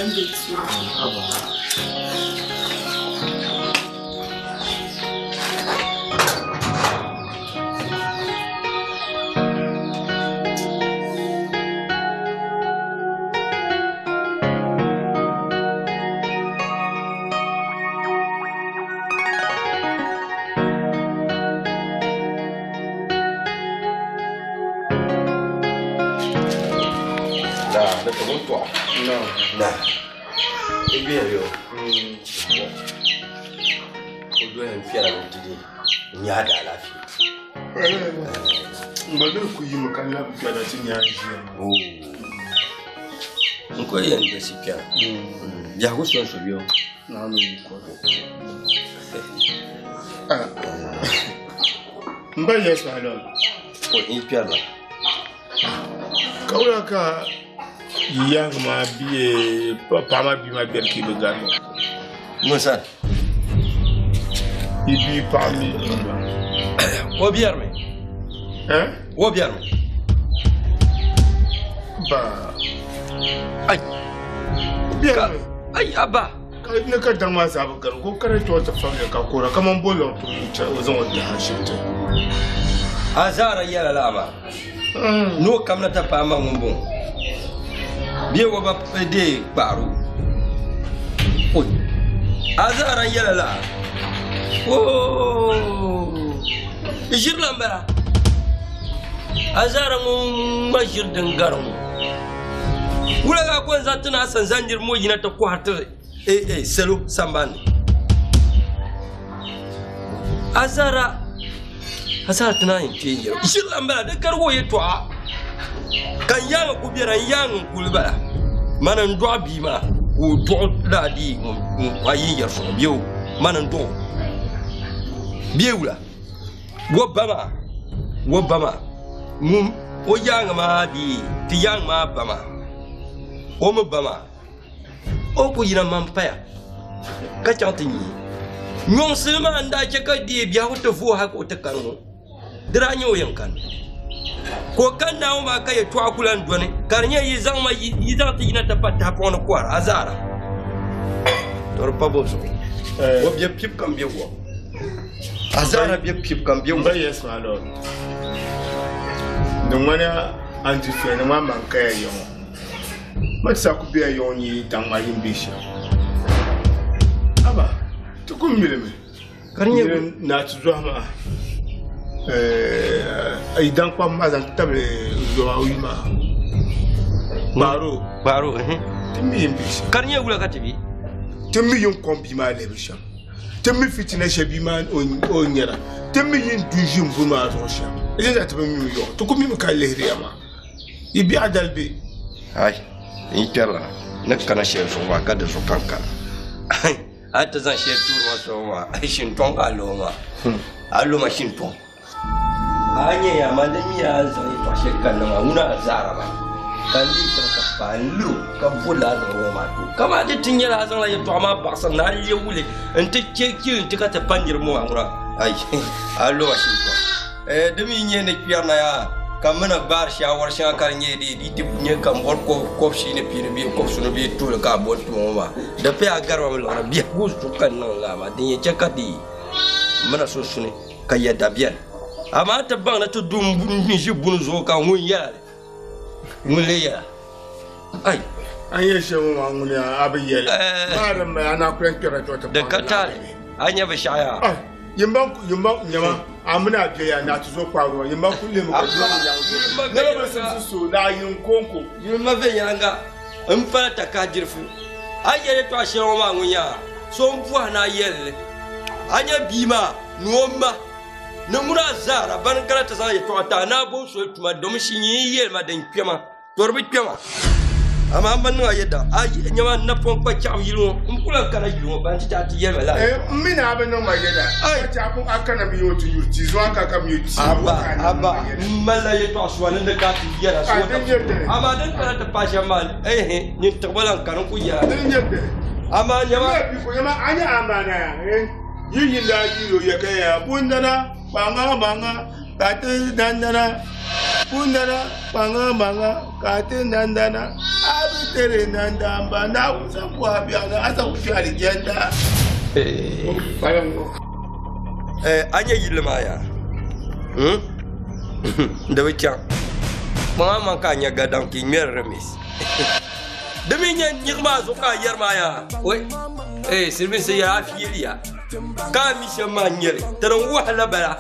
Na, na to ŋun tɔɣa. Na, i bɛ yo. O doya n fiɛla ni ti di n nya da alaafee. N gba doli ku yimi ka labi kpɛna ti nya n ʒiya maa. N ko yɛn da si kpɛna. Biɛhigu so n so bɛ o. Naawuni yi ko. N ba yɛ sɔhili o. O n kpɛrila. Ka wula ka yi yaangi maa bia paɣa maa bia maa biɛri ka yi bi gari o. Musa. Yi bia paɣa mi ba. O biɛrimi. Eh? O biɛrimi. Ba. Ai. Biɛrimi. Ai abba. Ka ni ka daŋ maa zaa bi gari ko ka di tooi ti fabili ka koora kaman bo lɔŋ ti o zaŋ o tahi ashibiti. A zaara yɛla laa maa. Ni o kamina ta paai ma ŋun bɔŋɔ. Bee o ba deei kpaaru. Oi. A zaara yɛla laa. Oo. Ʒiri la m-bala. A zaara ŋun ŋma ʒiri din gari ŋɔ. Wula ka a ko n-zaŋ ti na a sanzani niriba ŋɔ yina ti kɔhiri ti salo sambani ni. A zaara a zaara ti naan yi kpee n-yɛli ʒiri la m-bala di karigi o yɛltɔɣa ka n yaaŋa ku biɛra n yaaŋa n-kuli bala mani n dɔɣi bia maa ka o dɔɣi laa dii a yi yɛri sɔŋ bɛ o mani n dɔɣi o bɛ wula o ba maa o ba maa ŋun o yaaŋa maa dii ti yaaŋa maa ba maa o mi ba maa o ku yina man paya ka chaŋ ti nyi nyɔŋsili maa n daa chɛ ka deei biɛhigu ti vooi hali ka o ti kani ŋɔ di daa nyɛ o yɛn kani ka o kani Naawuni maa ka yɛltɔɣa ku lan dɔni ka di nyɛ yi zaŋ ma yi zaŋ ti yina ti pa tahapɔŋ ni kɔhira a zaara to di pa bo zuɣu o bɛ pibu kam bɛ wɔ a zaara bɛ pibu kam bɛ wɔ. N ba yɛ sɔɣa di ŋmani a ni di soya ni ŋmaa man kaya ya ŋɔ ma ti sa ku bɛ ya ŋɔ nyɛ daŋ maa yin bɛ shɛm aba ti ku milimi Ka di nyɛ naa ti zɔhi maa yi daŋ kpam maa zaŋ tabili zɔma o yi maa kpaaro kpaaro ti mi yin bɛ shɛm ka di nyɛ wula ka ti bi ti mi yin kom bia maa lɛbi shɛm Ti mi fitina shɛli bia maa o ni nyɛra. Ti mi yin du ʒini buni maa zuɣu shɛm. Di zaa ti bi mi mi yɔɣu. Ti ku mi mi ka lihiriya maa. Yi biɛɣu dali bɛ. Ai, n yi kpɛrila ni kana shɛli zuɣu maa ka di zuɣu ka n kana. A yi ti zaŋ shɛli tuuri ma zuɣu maa, shintɔŋ ka a lo maa. A lo ma shintɔŋ. A nya ya maa di mi a zaŋ yɛltɔɣa shɛli kanna maa ŋuna a zaara maa ka n dii chaŋ ka paai n liri o ka bo lala liɣiri ŋɔ maa ti o kaman di ti nyɛla a zaŋla yɛltɔɣa maa baɣisiri ni a leei wuli nti che chili nti ka ti pa niriba ŋɔ maa ŋuna ai a lo ma shintɔŋ. Di mi nyɛ ni kpɛrina yaa ka m mi na gbaari shaawari shɛŋa ka di nyɛ di di ti nyɛ ka m bɔri kɔbishii ni pia ni bee kɔbisinu bee tuuli ka a bo n-ti ma ŋɔ maa di paya a gari ma mi liɣiri biɛhigu zuɣu ka n niŋ lala maa din yɛn che ka di m mi na sunsuni ka yɛda beni. Amaa ti baŋ ni ti du n-ʒi buni zuɣu ka ŋun yɛla li, ŋun lee yɛla? Ai! A ni yɛli shɛli ŋɔ maa ŋuni a bi yɛli. Maa din mali a na kuli yɛn kpɛrila ti Di ka taali, a nya binshɛɣu yaa? Ai! Yimba yimba nyama a mini a biɛya ni a tizo kpaarigu maa yimba kuli lemi ka doli ni nyaŋ zuɣu. Niriba bi simsi so ni a yin kɔŋko. Yimba viɛnyɛliŋga m-pala takahajirifu. A ni yɛli yɛtɔɣ shɛli ŋɔ maa ŋun yaa so m-bɔhi ni a yɛli li. A nya bia maa ni o ma ni ŋuna zaara bani kana ti zaŋ yɛtɔɣa ti a ni a bo soli tuma domi shi nyin yi yɛli ma din kpɛma to di bi kpɛma. Amaa m bi niŋ a yɛda a nyama n napɔŋ kpa chaɣu yili ŋɔ m ku lan kana yili ŋɔ ban ti ti a ti yɛli ma lala. M mi ni a bi niŋ ma yɛda ka chɛ a pun a kana mi o ti yuri tia zuɣu a ka ka mi o tia Abba, abba, m malila yɛtɔɣa sua ni ni ka a ti yɛla so amaa din kana ti paai shɛm maa ehe nyin tiɣibo lan kani n ku yɛla. Amaa nyama. Nyama a nyɛ amaana ya yi yi daa yi o yɛ ka ya bundana kpaŋa maŋa ka ti dandana bundana kpaŋa maŋa ka ti dandana a bi tiri nandamba Naawuni zaŋ bɔha biɛɣu ni a zaŋ kpɛ alijanda. A nyɛ yilli maa yaa di bi chaŋ kpaŋa maŋ ka a nya gadam ka i ŋmɛri remix di mi nyɛ nyiɣi maa zuɣu ka a yɛri maa yaa oi ee silimiinsi yɛra a fiiliya ka a mi shɛm maa nyɛli ti din wahala bala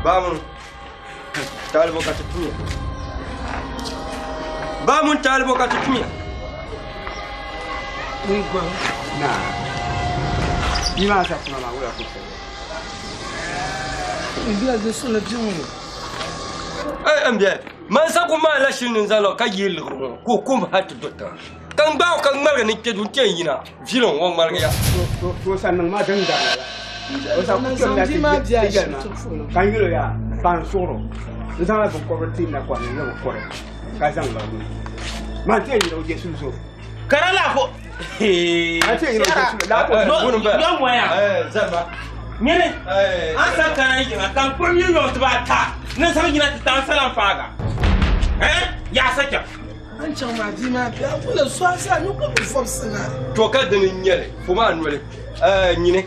Bamun talibo ka ti tumiya. Bamun talibo ka ti tumiya. Na. Bia maa sa tuma maa wula ka o sa Bia di suni bia ŋɔ ni. Ei n bia, man sa ku maanila shili ni n zaŋ la ka yihi liɣiri ŋɔ ka o kum hal ti do tiŋa. Ka n gbaag o ka ŋmaligi ni kpe du nti yɛn yina, viɛlim ŋɔ ŋmaligiya. To o sa niŋ ma din gari lala. O sa ku kpɛmla ti yɛli ma ka n yɛl o yaa pa n suɣiri o. N zaŋla biŋkɔbiri ti nakɔhi ni n zaŋ o kɔri ka zaŋ ba nuu. Man ti yɛn yɛl o je suli zuɣu. Kara la ko. Man ti yɛn yɛl o je suli la ko. Yɔ ŋɔya. Nyini an sa kana yiŋa ka n kpuɣi miliyɔn dibaata ni n zaŋ yina ti ti an salam faaga. Yaa sa chaŋ. An chaŋ maa bia maa bia kula so a zaa ni ku bi vɔbisi na. To ka dini n-nyɛli fo maa noli nyini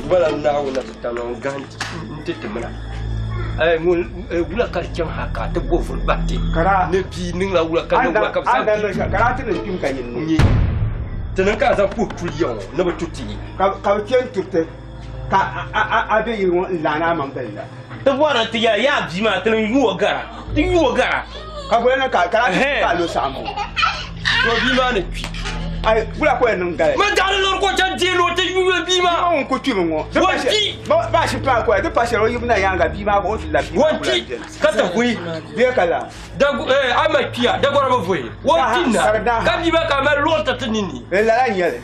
bala Naawuni na ti tam n gahi n-ti ti mina ŋun wula ka di chaŋ ha ka a ti bo vuri bahi ti ni bia niŋla wula ka niŋ wula ka bi zaŋ bia Ka daa ti niŋ kpim ka nyini ni ti niŋ ka a zaŋ puhi tuli ya ŋɔ ni bi tu ti. Ka bi chɛ n-turiti ka a be yili ŋɔ n-laani a maŋ bali la. Ti bɔri ni ti yɛli yaa bia maa ti ni yu o gara, ti yu o gara. Ka boli na ka ka ka lo saɣim o. To bia maa ni kpi. Ai wula ka o yɛn niŋ gali. Ma daɣiri lɔri ka o chaŋ deei ni o ti yu bia maa. Bia maa ŋun ku kpimi ŋɔ. O kpi. Ba shiri maa ka di pa shɛli o yibu na yaaŋa bia maa ka o ti labi bia maa O kpi ka ti vooi. Bia ka la. A ma kpiya dagɔra bi vooi. O kpi na ka bia maa ka a mali lɔri ti ti ninni. Lala n-nyɛ li.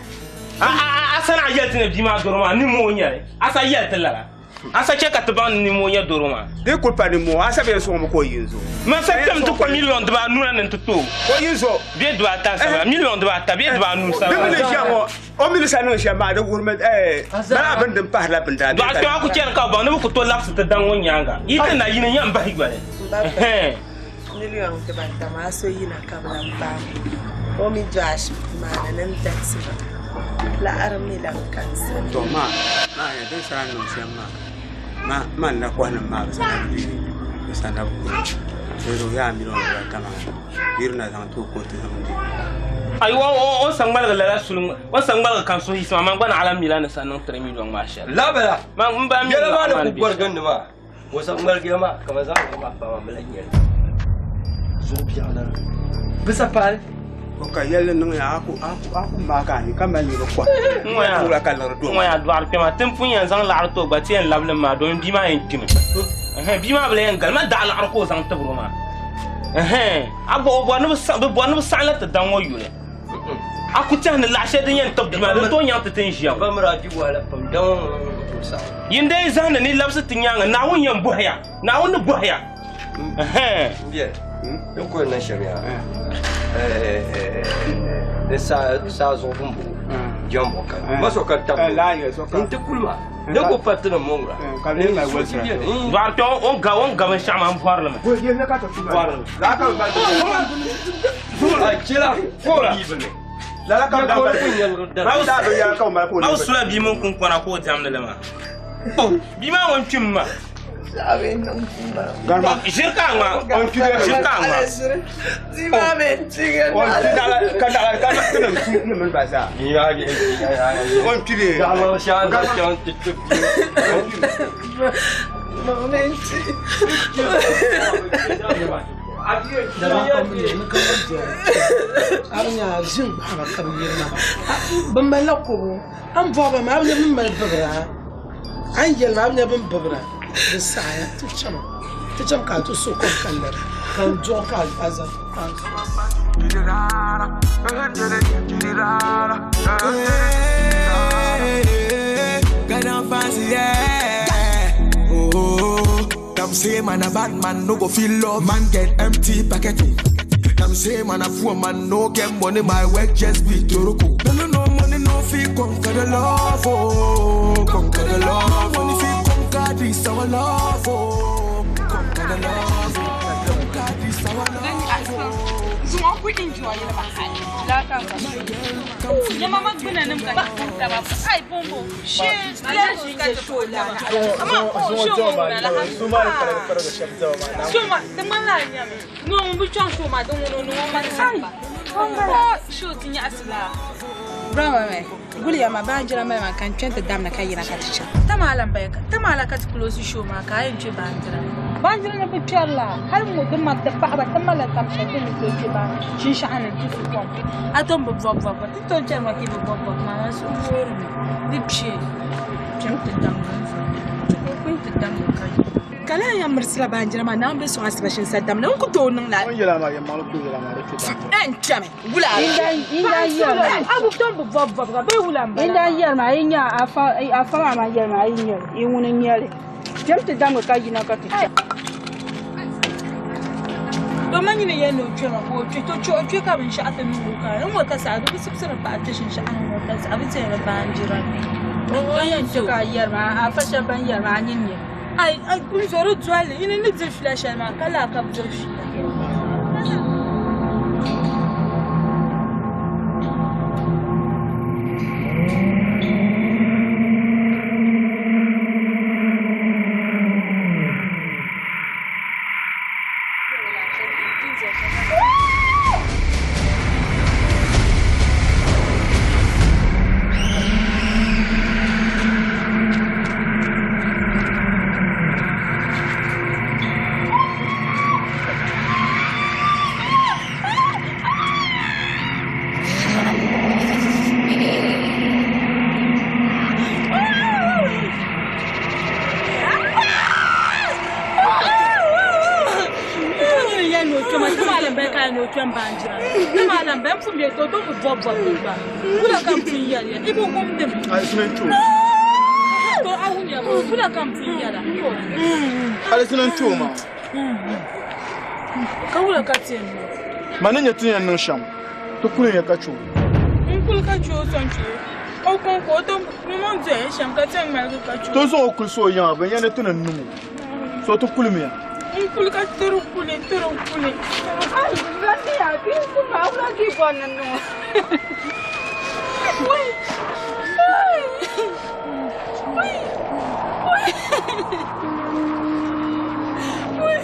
A sana a yɛli ti ni bia maa dɔro maa nimmoo n-nyɛ li. A sa yɛli ti lala. A sa chɛ ka ti baŋ ni nimmoo nyɛ doro maa. Di kuli pa nimmoo, a sa bee n-sɔŋmi ka o yi n-zo. Man sa kpɛm ti kpa miliɔn dibaanu na ni nti ti o. Ka o yi n-zo. Bee dibaata n-sabila, miliɔn dibaata bee dibaanu n-sabila. Di mi ni ʒiya ŋɔ, o mi ni sa niŋ shɛm maa, di wuhirimi lala bini din pahirila bini daa Dɔɣi kpɛma ku chani ka bɛ baŋ ni bɛ ku tooi labisi ti daŋ ŋɔ nyaaŋa. Yi ti na yini yɛn bahi yoli. M ba pali miliɔn dibaata maa so yina ka bɛ lan paai. O mi do ashibiti maa ni ni n da tiba. Laɣiri mi lan ka n sani. To ma, ma ya din sara niŋ shɛm maa, ma man na kɔhinim maa bi sana bi bi sana bi kuri. Sai do yaa miliɔn dibata maa yiri na zaŋ ti o ka o ti zaŋ di. Ayi o o sa ŋmaligi lala suli o sa ŋmaligi kan suhi yiɣisi maa man gba naɣila mila ni sa niŋ 3 million maa shɛli. Labala. Man n ba mi Yɛla maa laɣiri ni maa ku gɔrigindi maa o sa ŋmaligiya maa ka ma zaŋ maa pa maa mi lahi nyɛli. Zuɣu biɛɣu la bisa paali. O ka yɛlli niŋ ya a ku a ku a ku maagi a ni ka mali niriba kɔhi. Ŋɔ Wula ka liɣiri doo. ŋɔ ya dɔɣiri kpɛma ti pun yɛn zaŋ laɣiri ti o gba ti yɛn labili maa domin bia maa yɛn kpimi. Bia maa bi la yɛn gali ma daɣi laɣiri ka o zaŋ tibiri o maa. A bɔ o bɔri ni bi bɔri ni bi saɣim la ti daŋ ŋɔ yuli. A ku tɛhi ni laɣ shɛli din yɛn tibi bia maa din tooi nyaŋ ti ti n ʒiya ŋɔ. Yin dee zahindi ni labisi ti nyaaŋa Naawuni yɛn bɔhiya. Naawuni ni bɔhiya. N ku niŋ shɛm yaa ni saa zuɣu bumbu jɛmbu ka ma so ka tabi n ti kuli ma ne ko pa ti ni mɔŋra Dɔɣiri kpɛma o ga o ga binshɛɣu maa n bɔri li mi. Aw sula bia mini kunkɔna ka o diɛmdi li maa. Bia maa ŋun kpimi maa. Ʒiri ka a ŋma. Ʒiri ka a ŋma. Ʒin gbaaba ka bi yirina bi malila kubu a ni bɔri ba maa a bi nya bin mali bibira a ni yɛli maa a bi nya bin bibira di saɣaya ti chɛma ti chɛm ka a ti so kom ka lari ka n duɣu ka a zaŋ Ghana fancy, yeah. Oh, them say man a bad man, no go feel love. Man get empty pocket. Them say man a fool, man no get money. My work just be toroko. No no no money no fee conquer the love, oh, conquer the love. Money fee conquer this our love, oh, conquer the love, oh, conquer this our love. Zuŋɔ ku enjoy li ma hali. Nyama ma gbuna nim ka ti taba ai bombo she le ka ti to la ama o she mo na la so ma di ŋmani la nyami ŋɔ ŋun bi chaŋ so ma di ŋun o ni ŋɔ ma samba o she o ti nyaɣasi la Brahma me, guli ya ma baanjira mali ma kan kpɛnti damna ka yina ka ti chaŋ. Tamala n baya tamala ka ti close show ma ka a yɛn kpe baanjira. Baanjira ni bi kpɛri la hali ŋɔ di ma ti paɣaba ti malila tam shɛli din ni tooi kpe baa shinshaɣu ni ti su kom. A tom bi bɔbi bɔbiga ti tooi chɛri ma ka yi bi bɔbi bɔbiga maa man suhu woori mi di kpe kpɛm ti damgi n zuɣu o kpini ti damgi ka yi. Ka laa yan mirisila baanjira maa naan be sɔŋ asiba shinsa damna n ku tooi niŋ la. O ni yɛli a maa yɛlimaŋli ku yɛli a maa di kpe baanjira. N kpɛmi wula. A bi tom bi bɔbi bɔbiga bee wula n bala. Inda yɛri maa yi nya afa maa maa yɛri maa yi nyɛli yi ŋuni n nyɛli kpɛm ti damgi ka yina ka ti chɛ. To ma nyini yɛn ni o kpɛma ka o kpɛ to kpɛ o kpɛ ka binshaɣu ti niŋ o ka n ŋɔ ka saɣa di bi sibisiri paɣa kpɛ shinshaɣu ni ŋɔ ka saɣa bi tɛri baanjira ni. O yɛn kpɛ ka a yɛri maa afa shɛba ban yɛri maa a nini nyɛ. Ai ai n zori doli yini ni diri fila shɛli maa ka laa ka bi diri fila. Ka wula ka ti yɛn niŋ? Ma ni nyɛ ti yɛn niŋ shɛm, ti kuli ya ka chɛ o. N kuli ka chɛ o sɔŋ chɛ o. O kɔŋko o tom ŋun doya shɛm ka ti yɛn ŋmaligi ka chɛ o. Ti zaŋ o kulisi o yiŋa, bɛ nya ni ti ni niŋ o. So ti kulimiya. N kuli ka tiri n kuli tiri n kuli. Ai, zani ya, ki kuma wula ki bɔ ni niŋ. Wai! Ai! Wai! Wai! Wai!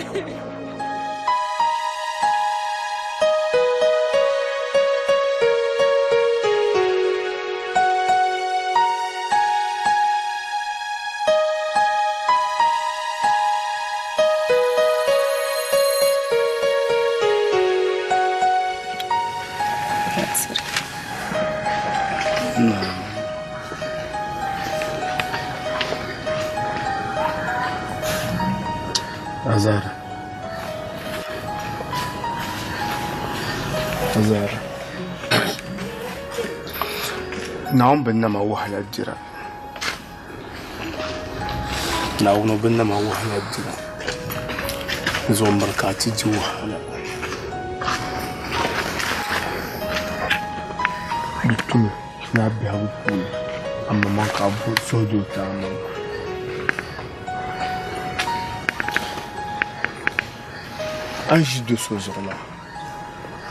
Azara. Azara. Naawuni bi nama wahala dira. Naawuni bi nama wahala dira. Zuɣu miri ka a ti di wahala. Di tumi ni a biɛhigu puuni amaŋmaŋ ka a suhudoo ti amaŋ. A ni ʒi do so zuɣu maa,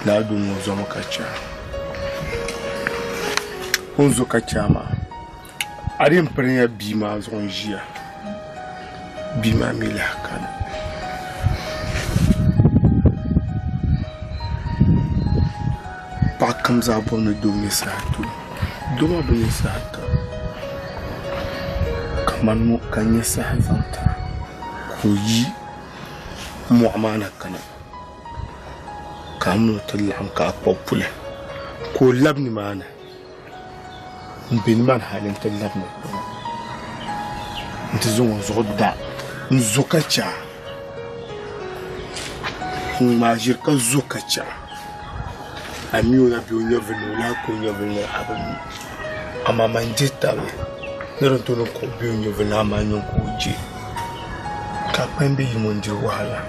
lala doo ŋɔ zomi ka chɛ a. O ni zo ka chɛ a maa, a di yɛn pirinya bia maa zuɣu n-ʒiya. Bia maa mi lahi kani. Paɣa kam zaa bɔri ni doo nyɛ saha ti o. Doo maa bi nyɛ saha ti a. Ka mani ŋɔ ka n nyɛ saha zaŋ ti a ka o yi mɔɣu maa na kana ka a mini o ti laɣim ka a kpuɣi puli ka o labi nimaani m-be nimaani hali nti labi na kpe ŋɔ nti zaŋ o zuɣu da n-zo ka chɛ a ŋ-ŋmaai ʒiri ka zo ka chɛ a. A mi o na be o nyɛvili ni o lahi ka o nyɛvili ni a bi mi. Amaa man dihi tabili ni din tooi niŋ ka o be o nyɛvili ni amaa niŋ ka o je ka a kpalim be yim o n-diri wahala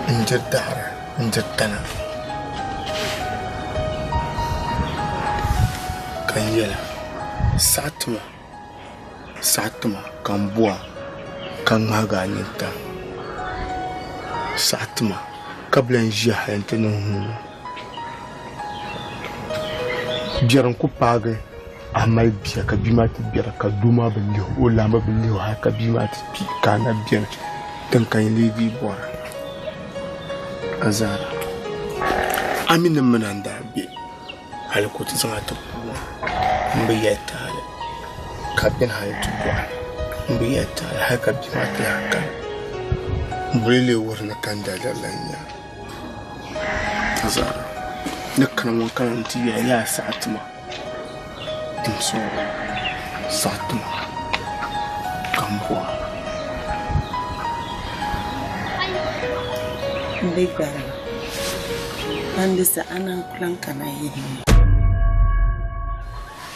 n-diri daɣiri n-diri tana ka n yɛla saɣi ti ma saɣi ti ma ka n bo a ka ŋmahigi a nintam saɣi ti ma ka bi lan ʒiya hali nti niŋ huuni biɛri n-ku paagi a mali bia ka bia maa ti biɛra ka doo maa bi lihi o laamba bi lihi o hali ka bia maa ti kpi ka a na beni din ka n lee dii bɔra a zaa a mi ni m mini a n-daa be hali ka o ti zaŋ a ti puuni m bi yɛli taali ka beni hali ti dɔɣi m bi yɛli taali hali ka bia maa ti lahi kani boli lee wuhiri ni ka n daliri lan nya a zaa ni kana ŋɔ kana nti yɛli yaa saɣi ti ma n suhuri saɣi ti ma ka m bo a. M bi gbariga ban di saha na n-ku lan kana yiŋ ŋɔ.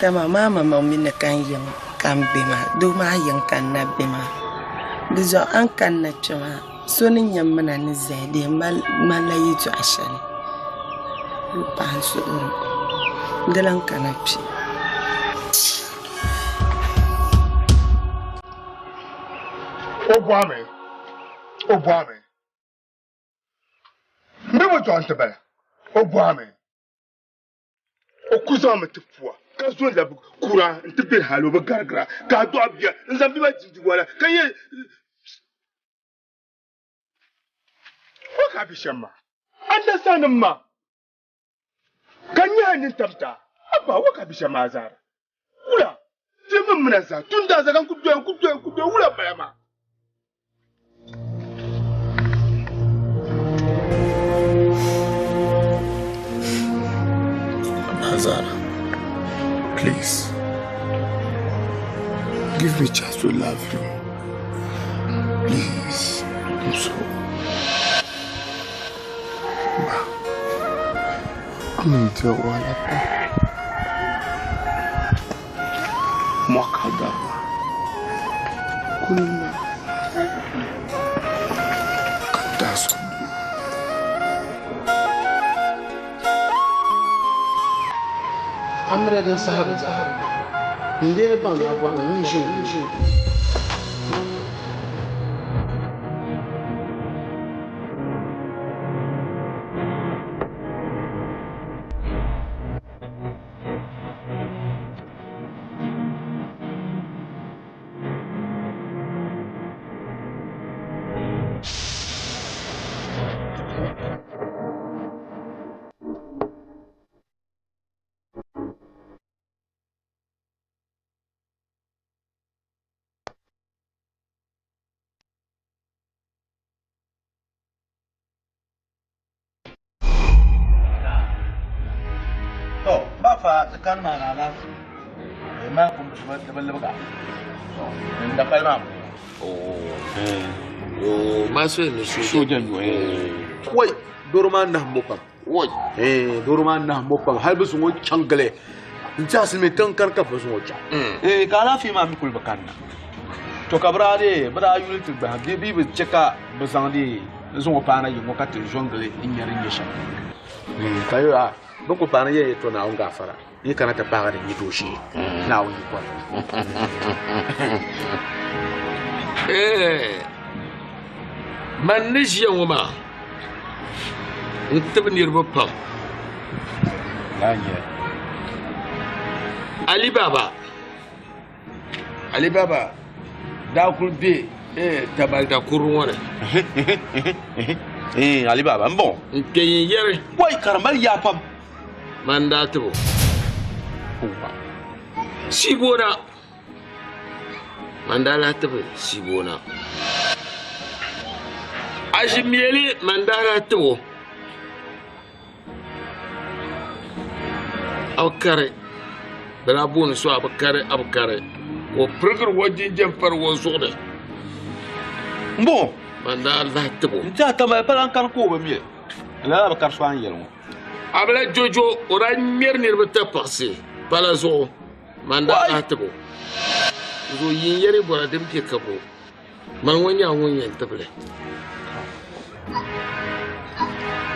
Dama maa maŋmaŋ mi ni ka n yiŋ ka m be maa, doo maa yiŋ ka n na be maa. Di zuɣu a ni kanna kpe maa, so ni nya m mina ni zaya di yɛn ŋmanila yɛtɔɣ shɛli n pahi n suhuri di lan kana kpe. O bɔhimi, o bɔhimi. M bi bo dɔɣim ti bala, o bɔhimi. O ku zaŋmi ti pua ka zo n-labi kura nti bɛ hal o bi garigira ka a dɔɣi bia n-zaŋ bia maa dimdi wala ka yɛ o ka a be shɛm maa. A ni daa saɣi ni m ma ka n nyɛ a nintamta, abba o ka a be shɛm maa zaa. Wula ti mini mina zaa tun daa zaa ka n ku doya n ku doya n ku doya wula m-bala maa. Azara, please give me chance to love you. Please, I'm sorry. Ba, I'm in the wahala pa. Mwaka daba. Kulma. Ka Amiliya din saha bi zaa n-lee baŋ a bɔhim n ʒi n. fa ti kani maa na alaafee maa kum di bi libiga n da pali maa Ma so ni soja nyo wai doro maa nahimbo pam wai doro maa nahimbo pam hali bi zaŋ o chaŋ gili n tiɛha silimiin tiŋ kani ka bi zaŋ o chaŋ ka alaafee maa mi kuli bi kanna to ka bi daa dee bi daa yuli ti gbahi bee bi bi che ka bi zaŋ dee n zaŋ o paana yiŋɔ ka ti zo n gili n nyɛ din nyɛ shɛm ka yo a bi ku paana yɛ to Naawuni gaafara yi kana ti paagi di yi dooshee Naawuni yi kɔri. Man ni ʒiya ŋɔ maa n tibi niriba pam. Ali Baba Ali Baba daa kuli be Tamale Dakuru ŋɔ ni. Ali Baba n bɔŋɔ. N kpe yin yɛri. Wai ka di mali yaa pam. Man daa tibo. Siboona. Man daa lahi tibi Siboona. Aʒimieli man daa lahi tibo. Abukari. Bɛ daa booni so Abukari Abukari. Ka o pirigiri o jinjam pari o zuɣu ni. N bɔŋɔ. Man daa lahi tibo. N tiɛha Tamale pala n kani ka o bi mi. Lala Abukari so a ni yɛli ŋɔ. Abila Jojo o daa ŋmɛri niriba tapaɣisi pala zuɣu. Man daa lahi tibo. Zuɣu yin yɛri bɔra din be ka bo. Man ŋɔ nyɛla ŋun yɛn tibili.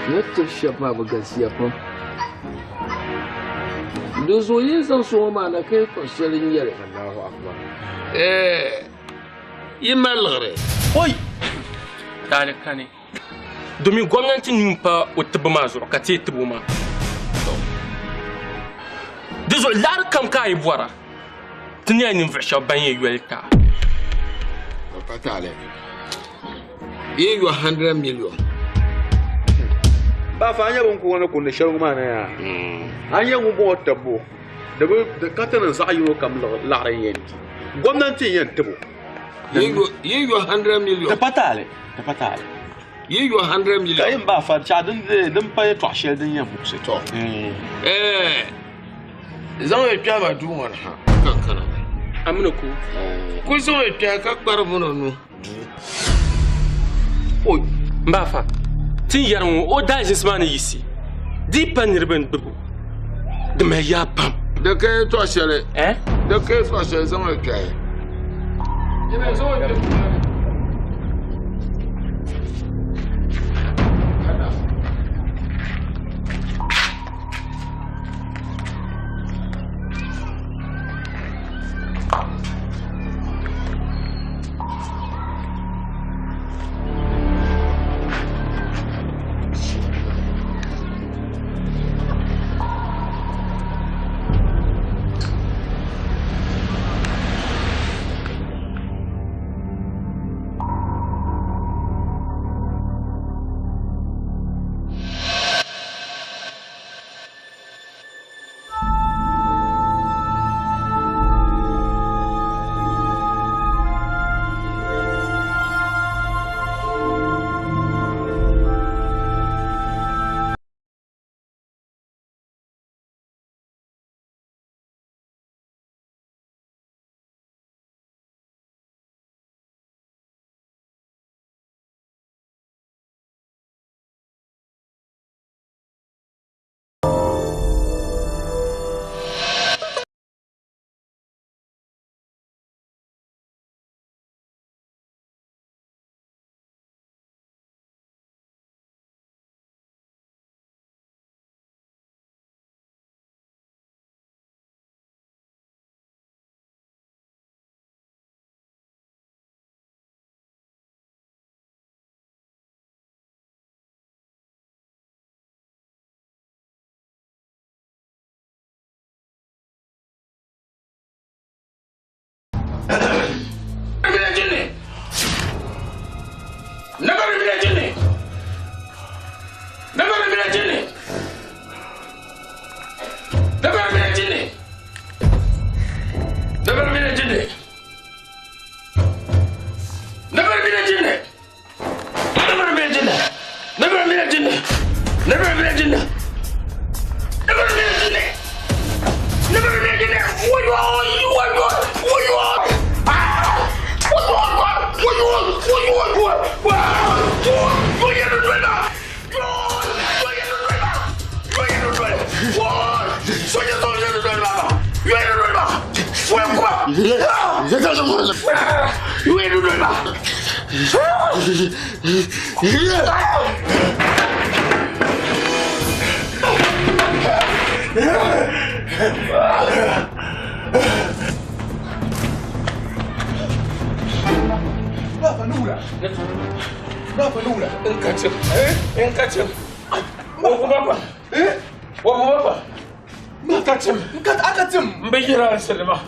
Ni tiri shɛba maa bi galisiya pam. Di zuɣu yi zaŋ so ŋɔ maa na ka yɛtɔɣ shɛli n-yɛli. Yi mali liɣiri. Oi! Taali kani. Domin gomnanti nuu pa o tibbu maa zuɣu ka teei tibo maa. Di zuɣu laɣiri kam ka a yi bɔra, ti nyɛla ninvuɣ shɛba ban yɛn yoli ti a. Pa taali. Yi yo 100 million. Ba fa a nyɛ bin ku ŋɔ ni kundi shɛli ŋɔ maa ni yaa. A nyɛ ŋun bɔŋɔ tibbu di bi di ka ti niŋ zaɣ yino kam laɣiri n yɛn di. Gomnanti n yɛn tibo. Yi yo 100 million. Di pa taali, di pa taali. Yi yo 100 million. Ka yin ba fa chaɣ din din pa yɛtɔɣ shɛli din yɛn muɣisi. Tɔ. Zaŋ ya kpɛhi ba duu ŋɔ ni ha ka n kana. Amina ko. Ku zaŋ ya kpɛhi ka kpari bunɔ nu duu. Oi, n ba fa, ti ni yɛri ŋɔ o daazinsi maa ni yiɣisi di yi pa niriba n-gbubi o, di mali yaa pam. Di ka yɛtɔɣ shɛli. Di ka yɛtɔɣ shɛli zaŋ ya kpɛhi. Yina zaŋ ya kpɛhi duu ŋɔ ni. N bi yira alizinima.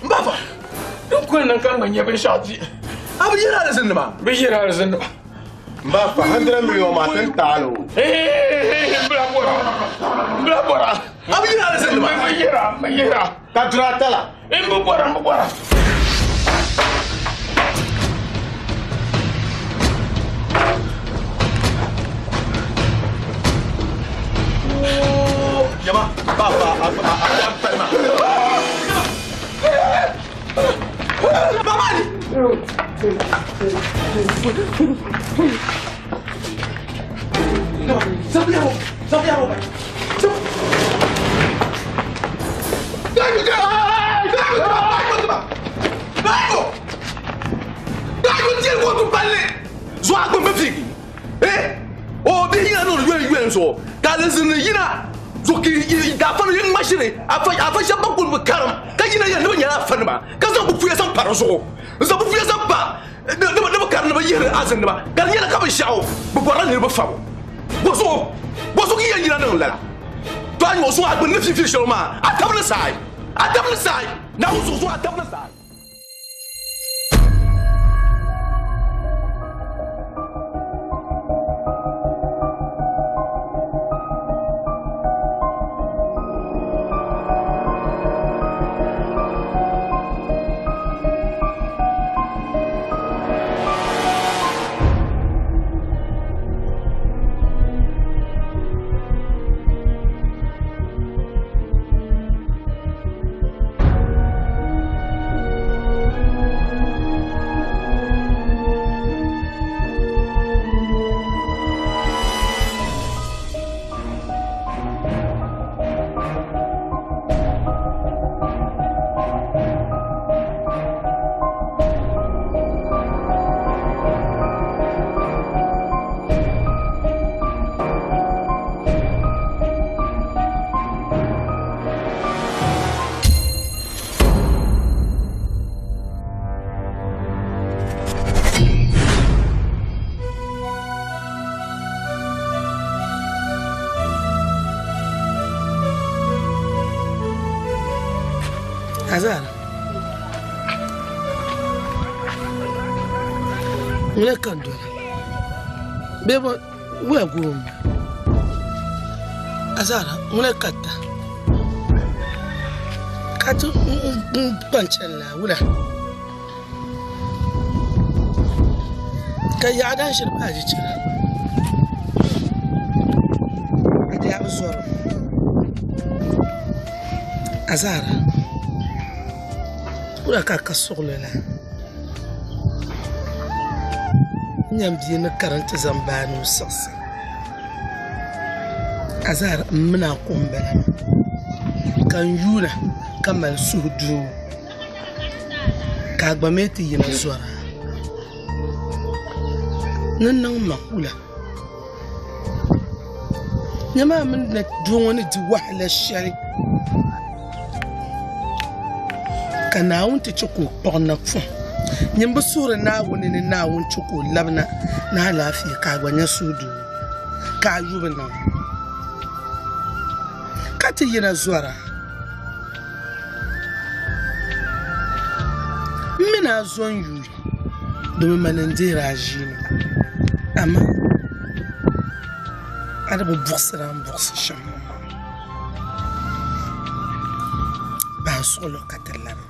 N ba fa. Din kuli niŋ ka ŋma nyɛ binshɛɣu di. A bi yira alizinima? Bi yira alizinima. N ba fa 100 million maa ti taali o. N bila bɔra. N bila bɔra. A bi yira alizinima? N bi yira, n bi yira. Ka dura tala. N bi bɔra, n bi bɔra. Yama, ba fa a a palima. Baba ni. Zabiya Zabiya Afa shɛba ban kuli bi karim ka yina yɛli ni bi nyɛla afanima ka zaŋ bi puya zaŋ pa di zuɣu n zaŋ bi puya zaŋ pa ni bi kari ni bi yihiri azinima ka di nyɛla ka binshaɣu bi bɔrila niriba fabu bɔzuɣu bɔzuɣu ka yɛn yina niŋ lala to a nyɛ o zuɣu a gbuni ni fiifii shɛli maa a tabili saai a tabili saai Naawuni zuɣu zuɣu a tabili saai. Azara. Ŋuni ka n dola bee bo wuya guum Azara ŋuni ka ta ka ti n kpa n chɛni la wula ka yaɣa dan ʒiri baaji chɛna a di a bi zɔri Azara wula ka ka suɣuli la n nyɛ n bia ni karim ti zaŋ baa ni o siɣisi Azara n mini a ko n bala maa ka n yuuna ka mali suhudoo ka a gba mii ti yina zɔra ni niŋ ma wula Nyɛ maa mini na doo ŋɔ ni di wahala shɛli ka Naawuni ti chɛ ka o kpuɣi napɔŋ. Nyin bi suhiri Naawuni ni Naawuni chɛ ka o labina ni alaafee ka a gba nya suhudoo ka a yubu niŋ ka ti yina zɔra. M mi ni a zo n-yuui domi mani n-deeri a ʒiini amaa a di bi buɣisiri a ni buɣisi shɛm ŋɔ maa. Bahi suɣilo ka ti labi.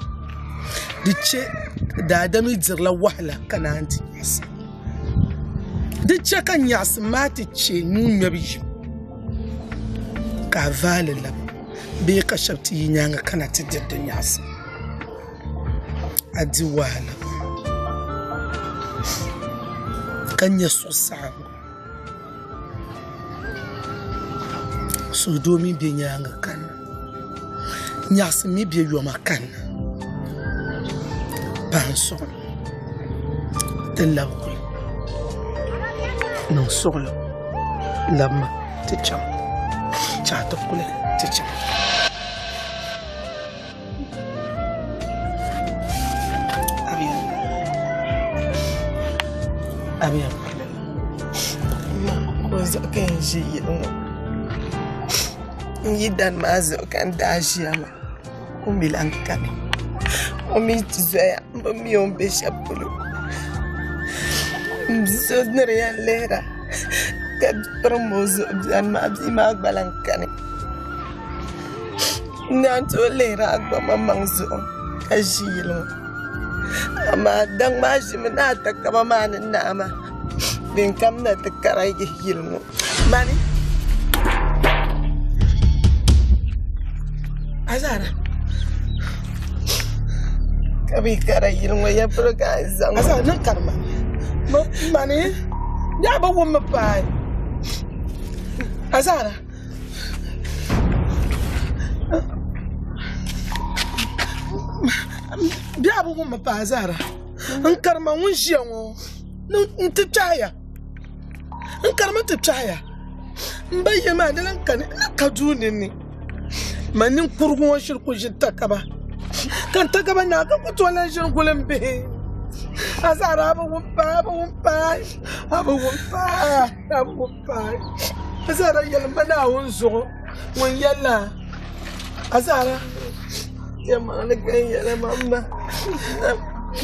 Di chɛ daadam yi dirila wahala ka naan ti nyaɣisim. Di chɛ ka nyaɣisim maa ti chɛ nuu ŋmɛbu yim ka a vaai li labi bee ka shɛba ti yi nyaaŋa kana ti diri di nyaɣisim. A di wahala ka nya suhusaɣiŋgu. Suhudoo mi be nyaaŋa kanna. Nyaɣisim mi be yoma kanna. Pahi n suɣulo ti labi kuli niŋ suɣulo labima ti chaŋ chahi ti kuli ti chaŋ. Abiya Ma o zuɣu ka n ʒi yili ŋɔ n yidana maa zuɣu ka n daa ʒiya maa o mi lahi kani o mi zoya n bi mi o ni be shɛli polo m bi so ni di yɛn lihira ka pirim o zuɣu beni maa bia maa gba lahi kani n naan tooi lihiri a gba maŋmaŋ zuɣu ka ʒi yili ŋɔ amaa daŋ maa ʒimi ni a takaba maa ni naai maa din kam na ti kara yihi yili ŋɔ mani Azara ka bi kara yili ŋɔ ya polo ka a zaŋ Azara niŋ kari mani mani yaa bi wummi paai Azara Bia bi wummi paai Azara n karima ŋun ʒiya ŋɔ n ti kpɛhaya n karimi ti kpɛhaya n ba yili maa di lan kani n na ka duu ninni man ninkurigu ŋɔ shiri ku ʒi takaba ka n takaba naa ka ku tooi lan ʒini guli m bihi Azara a bi wum paai a bi wum paai a bi wum paai a bi wum paai Azara yɛlim ma Naawuni zuɣu ŋun yɛlila Azara Yɛlimaŋli ka n yɛli ma m ba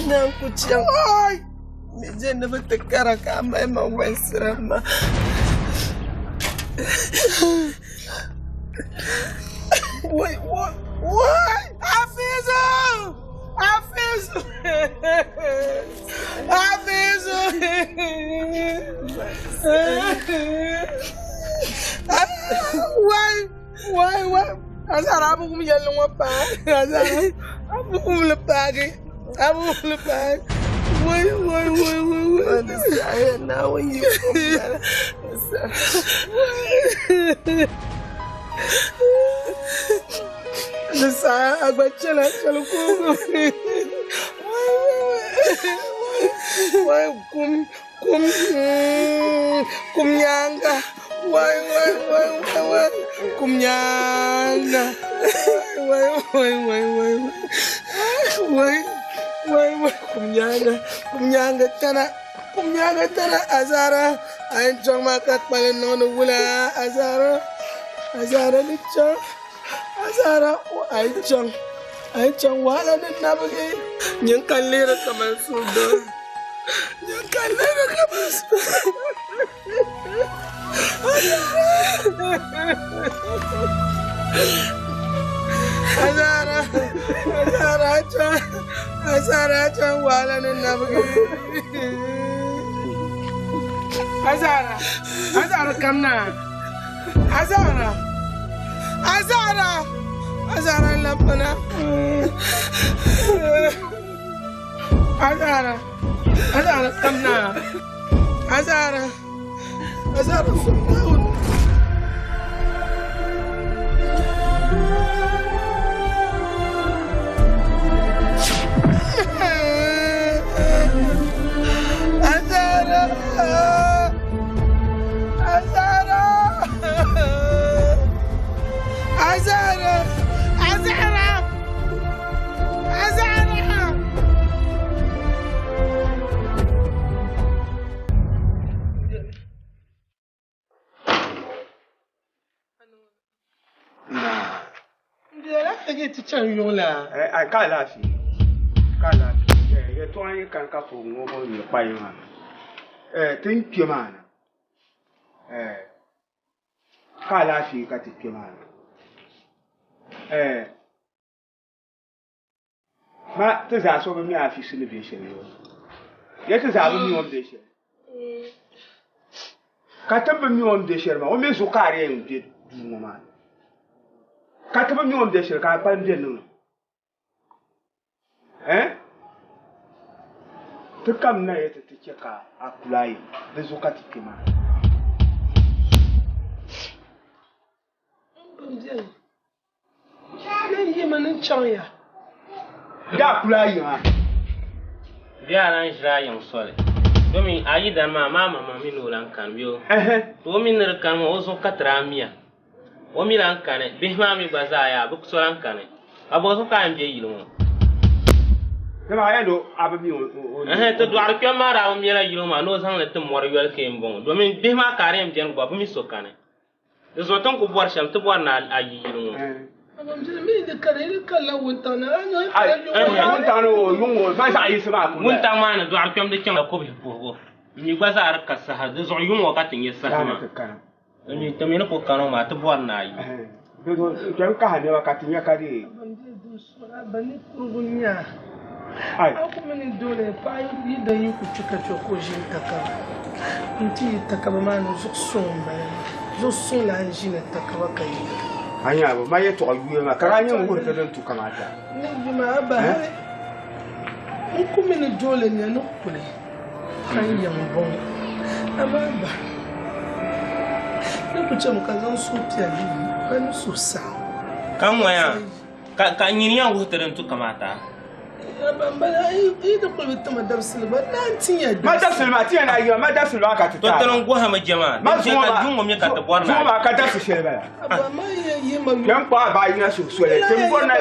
naan ku chaŋ mi je ni bi ti kara ka a mali ma walisira ma. Wai wai Hafizu Hafizu Hafizu Wai wai wai Azara a bi wum yɛlli ŋɔ paai Azara a bi wum li paagi a bi wum li paagi wai wai wai wai wai Di saɣiya Naawuni yiko m-bala Azara. Di saha a gba chɛla chɛli kuugi wai kum kum kum nyaaŋa wai wai wai wai wai kum nyaaŋa wai wai wai wai wai wai wai kum nyaaŋa kum nyaaŋa tana kum nyaaŋa tana Azara a yɛn chaŋ maa ka kpali niŋdi wula Azara Azara ni chaŋ Azara a yi chaŋ a yi chaŋ wahala ni nabigi nyin ka lihiri kaman suhudoo nyin ka lihiri kaman Azara Azara a chaŋ Azara a chaŋ wahala ni nabigi Azara Azara kamna Azara Azara Azara labina Azara Azara kamna Azara Azara sunnaun Azara Azara Azara Azara Azara Biɛla ka ti chaŋ yuŋ la. A ka alaafee ka alaafee yɛltɔɣa yi kani ka puhi ŋɔ ŋɔ nyɛ kpayi maa ti ni kpe maa na ka alaafee ka ti kpe maa na ma ti zaa so bi mi afiisi ni be shɛli yoo ya ti zaa bi mi o ni be shɛli ka ti bi mi o ni be shɛli maa o mi zuɣu ka a di yɛn be duu ŋɔ maa ni ka ti bi mi o ni be shɛli ka a kpalim be niŋ ti kam na ya ti ti chɛ ka a kuli a yi di zuɣu ka ti kpe maa. Yɛn yimi ni chaŋ ya. Daa kuli a yiŋa. Bɛ a lan ʒiri a yiŋ soli. Domi a yidana maa, maa maŋmaŋ mi ni o lan kani bɛ o. To o mi ni di kani maa, o zuɣu ka ti daa miya. O mi lan kani, bihi maa mi gba zaa yaa, bɛ so lan kani. Ka bɔ zuɣu ka a yɛn be yili ŋɔ? Dama a yɛn ni a bi mi o ni. Ɛhɛn, ti dɔɣiri kpɛm maa daa bi mila yili ŋɔ maa ni o zaŋ li ti mɔri yoli ka m-bɔŋɔ. Domin bihi maa ka a di yɛn beni gba, bɛ mi so kani. Di zuɣu ti ni kuli bɔri shɛm, ti bɔri ni a yi yili ŋɔ. Wuntaŋ maa ni dɔɣiri kpɛm di chaŋla kɔbihi puhibu. M mi gba zaa di ka saha, di zuɣu yuŋ ŋɔ ka ti nya saha maa. Ti mi ni kuli kani ŋɔ maa, ti bɔri ni a yi. Kpɛm kahi nɛma ka ti nya ka di. A ku mi ni dole paɣa yi dan yi ku kpi ka chɛ ka o ʒini takaba nti yi takaba maa ni zuɣu suŋ m-bala zuɣu suŋ lan ʒini takaba ka yi. A nya bɛ ma yɛtɔɣa yuya maa ka daa nyɛ n-wuhiri ti din tu kamaata. Ni yuma a ba hali n ku mi ni dole nya ni kuli ka n yiŋ bɔŋɔ amaa ba ni ku chɛmi ka zaŋ suhupiɛlli yi ka ni suhusaɣiŋgu. Ka n ŋɔya. Ka nyini yɛn wuhi ti din tu kamaata. Ma dabisili maa, ti yɛn daa yima, ma dabisili maa ka ti To taai. ti ni gohimi je maa, Ma din chɛ zuŋɔ ka maa, yuŋ ŋɔ mi ka ti bɔri zuŋɔ naai. maa ka dabisi shɛli bala. Kpɛm kpaɣi a baa yina suhu soli, ti ni bɔri na.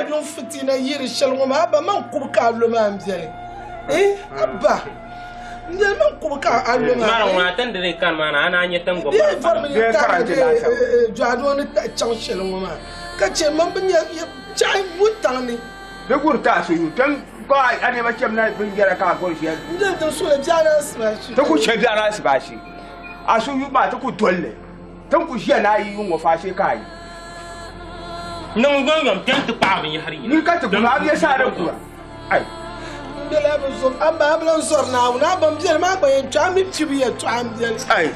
Mara ŋuna a ti ni di di kani maa na, a naan nyɛ tiŋgbɔŋ maa pala. Ka chɛ man bi nya chɛɣu wuntaŋ ni. Di guri ti a suhu kpɛm ka a nɛma chɛm na binyɛra ka a gɔri ʒiya. N doli din suhuri biɛɣu asibaasi. Ti ku chɛ biɛɣu asibaasi. A suhu maa ti ku doli li. Ti ni ku ʒiya ni a yi yuŋ ŋɔ faashee ka a yi. Niŋ yomyom kpɛm ti kpaɣi binyɛhiri yina. Ni ka ti guri a bia saa din kura. Ai. N bela bi zɔri, a ba a bi lan zɔri Naawuni, a ba m biɛli maa gba yɛn kpɛhi a mi kpibu yɛltɔɣa m biɛli. Ai.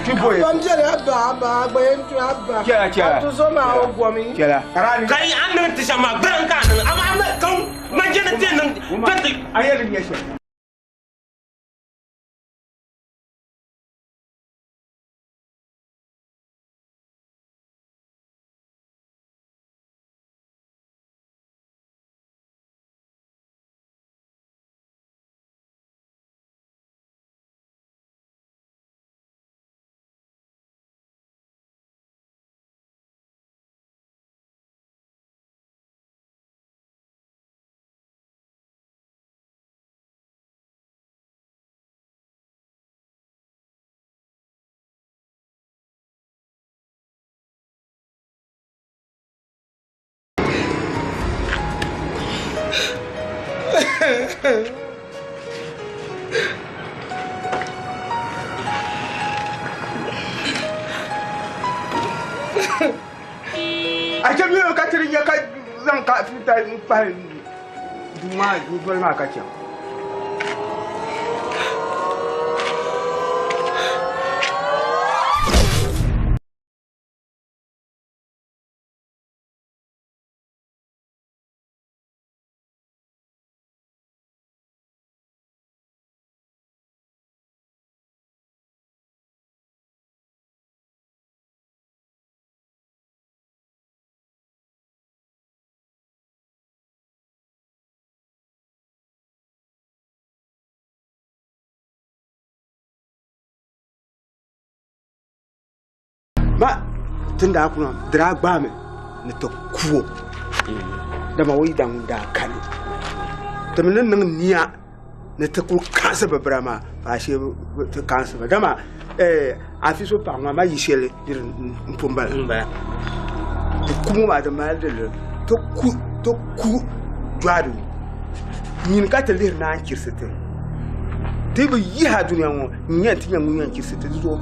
Ti boye. A ba m biɛli, a ba, a ba, a gba yɛn kpɛhi a ba. Chɛla, chɛla. A tuzo maa o gomi. Chɛla. Ka yi a niŋ ti shɛm maa, gbaliŋ ka a niŋ, amaa a ka ma je ni ti niŋ ka ti. A yɛli nyɛ shɛm. A chɛ mi ka tiri nya ka zaŋ ka fita n-kpahi duu maa dundoli maa ka chaŋ. Ma tin daa kuna di daa gbaami ni ti ku o dama o yidan ŋun daa kani ti mi ni niŋ nia ni ti kuli kaɣisi bi bira maa faashee ti kaɣisi ba dama afi so paɣa ŋɔ ma yi shɛli diri n pun bala ti ku ŋɔ maa di mali di li ti ku ti ku jɔadu nyini ka ti lihiri naan chirisi ti ti bi yihi a dunia ŋɔ n nyɛ ti nyɛ ŋun yɛn chirisi ti di zuɣu.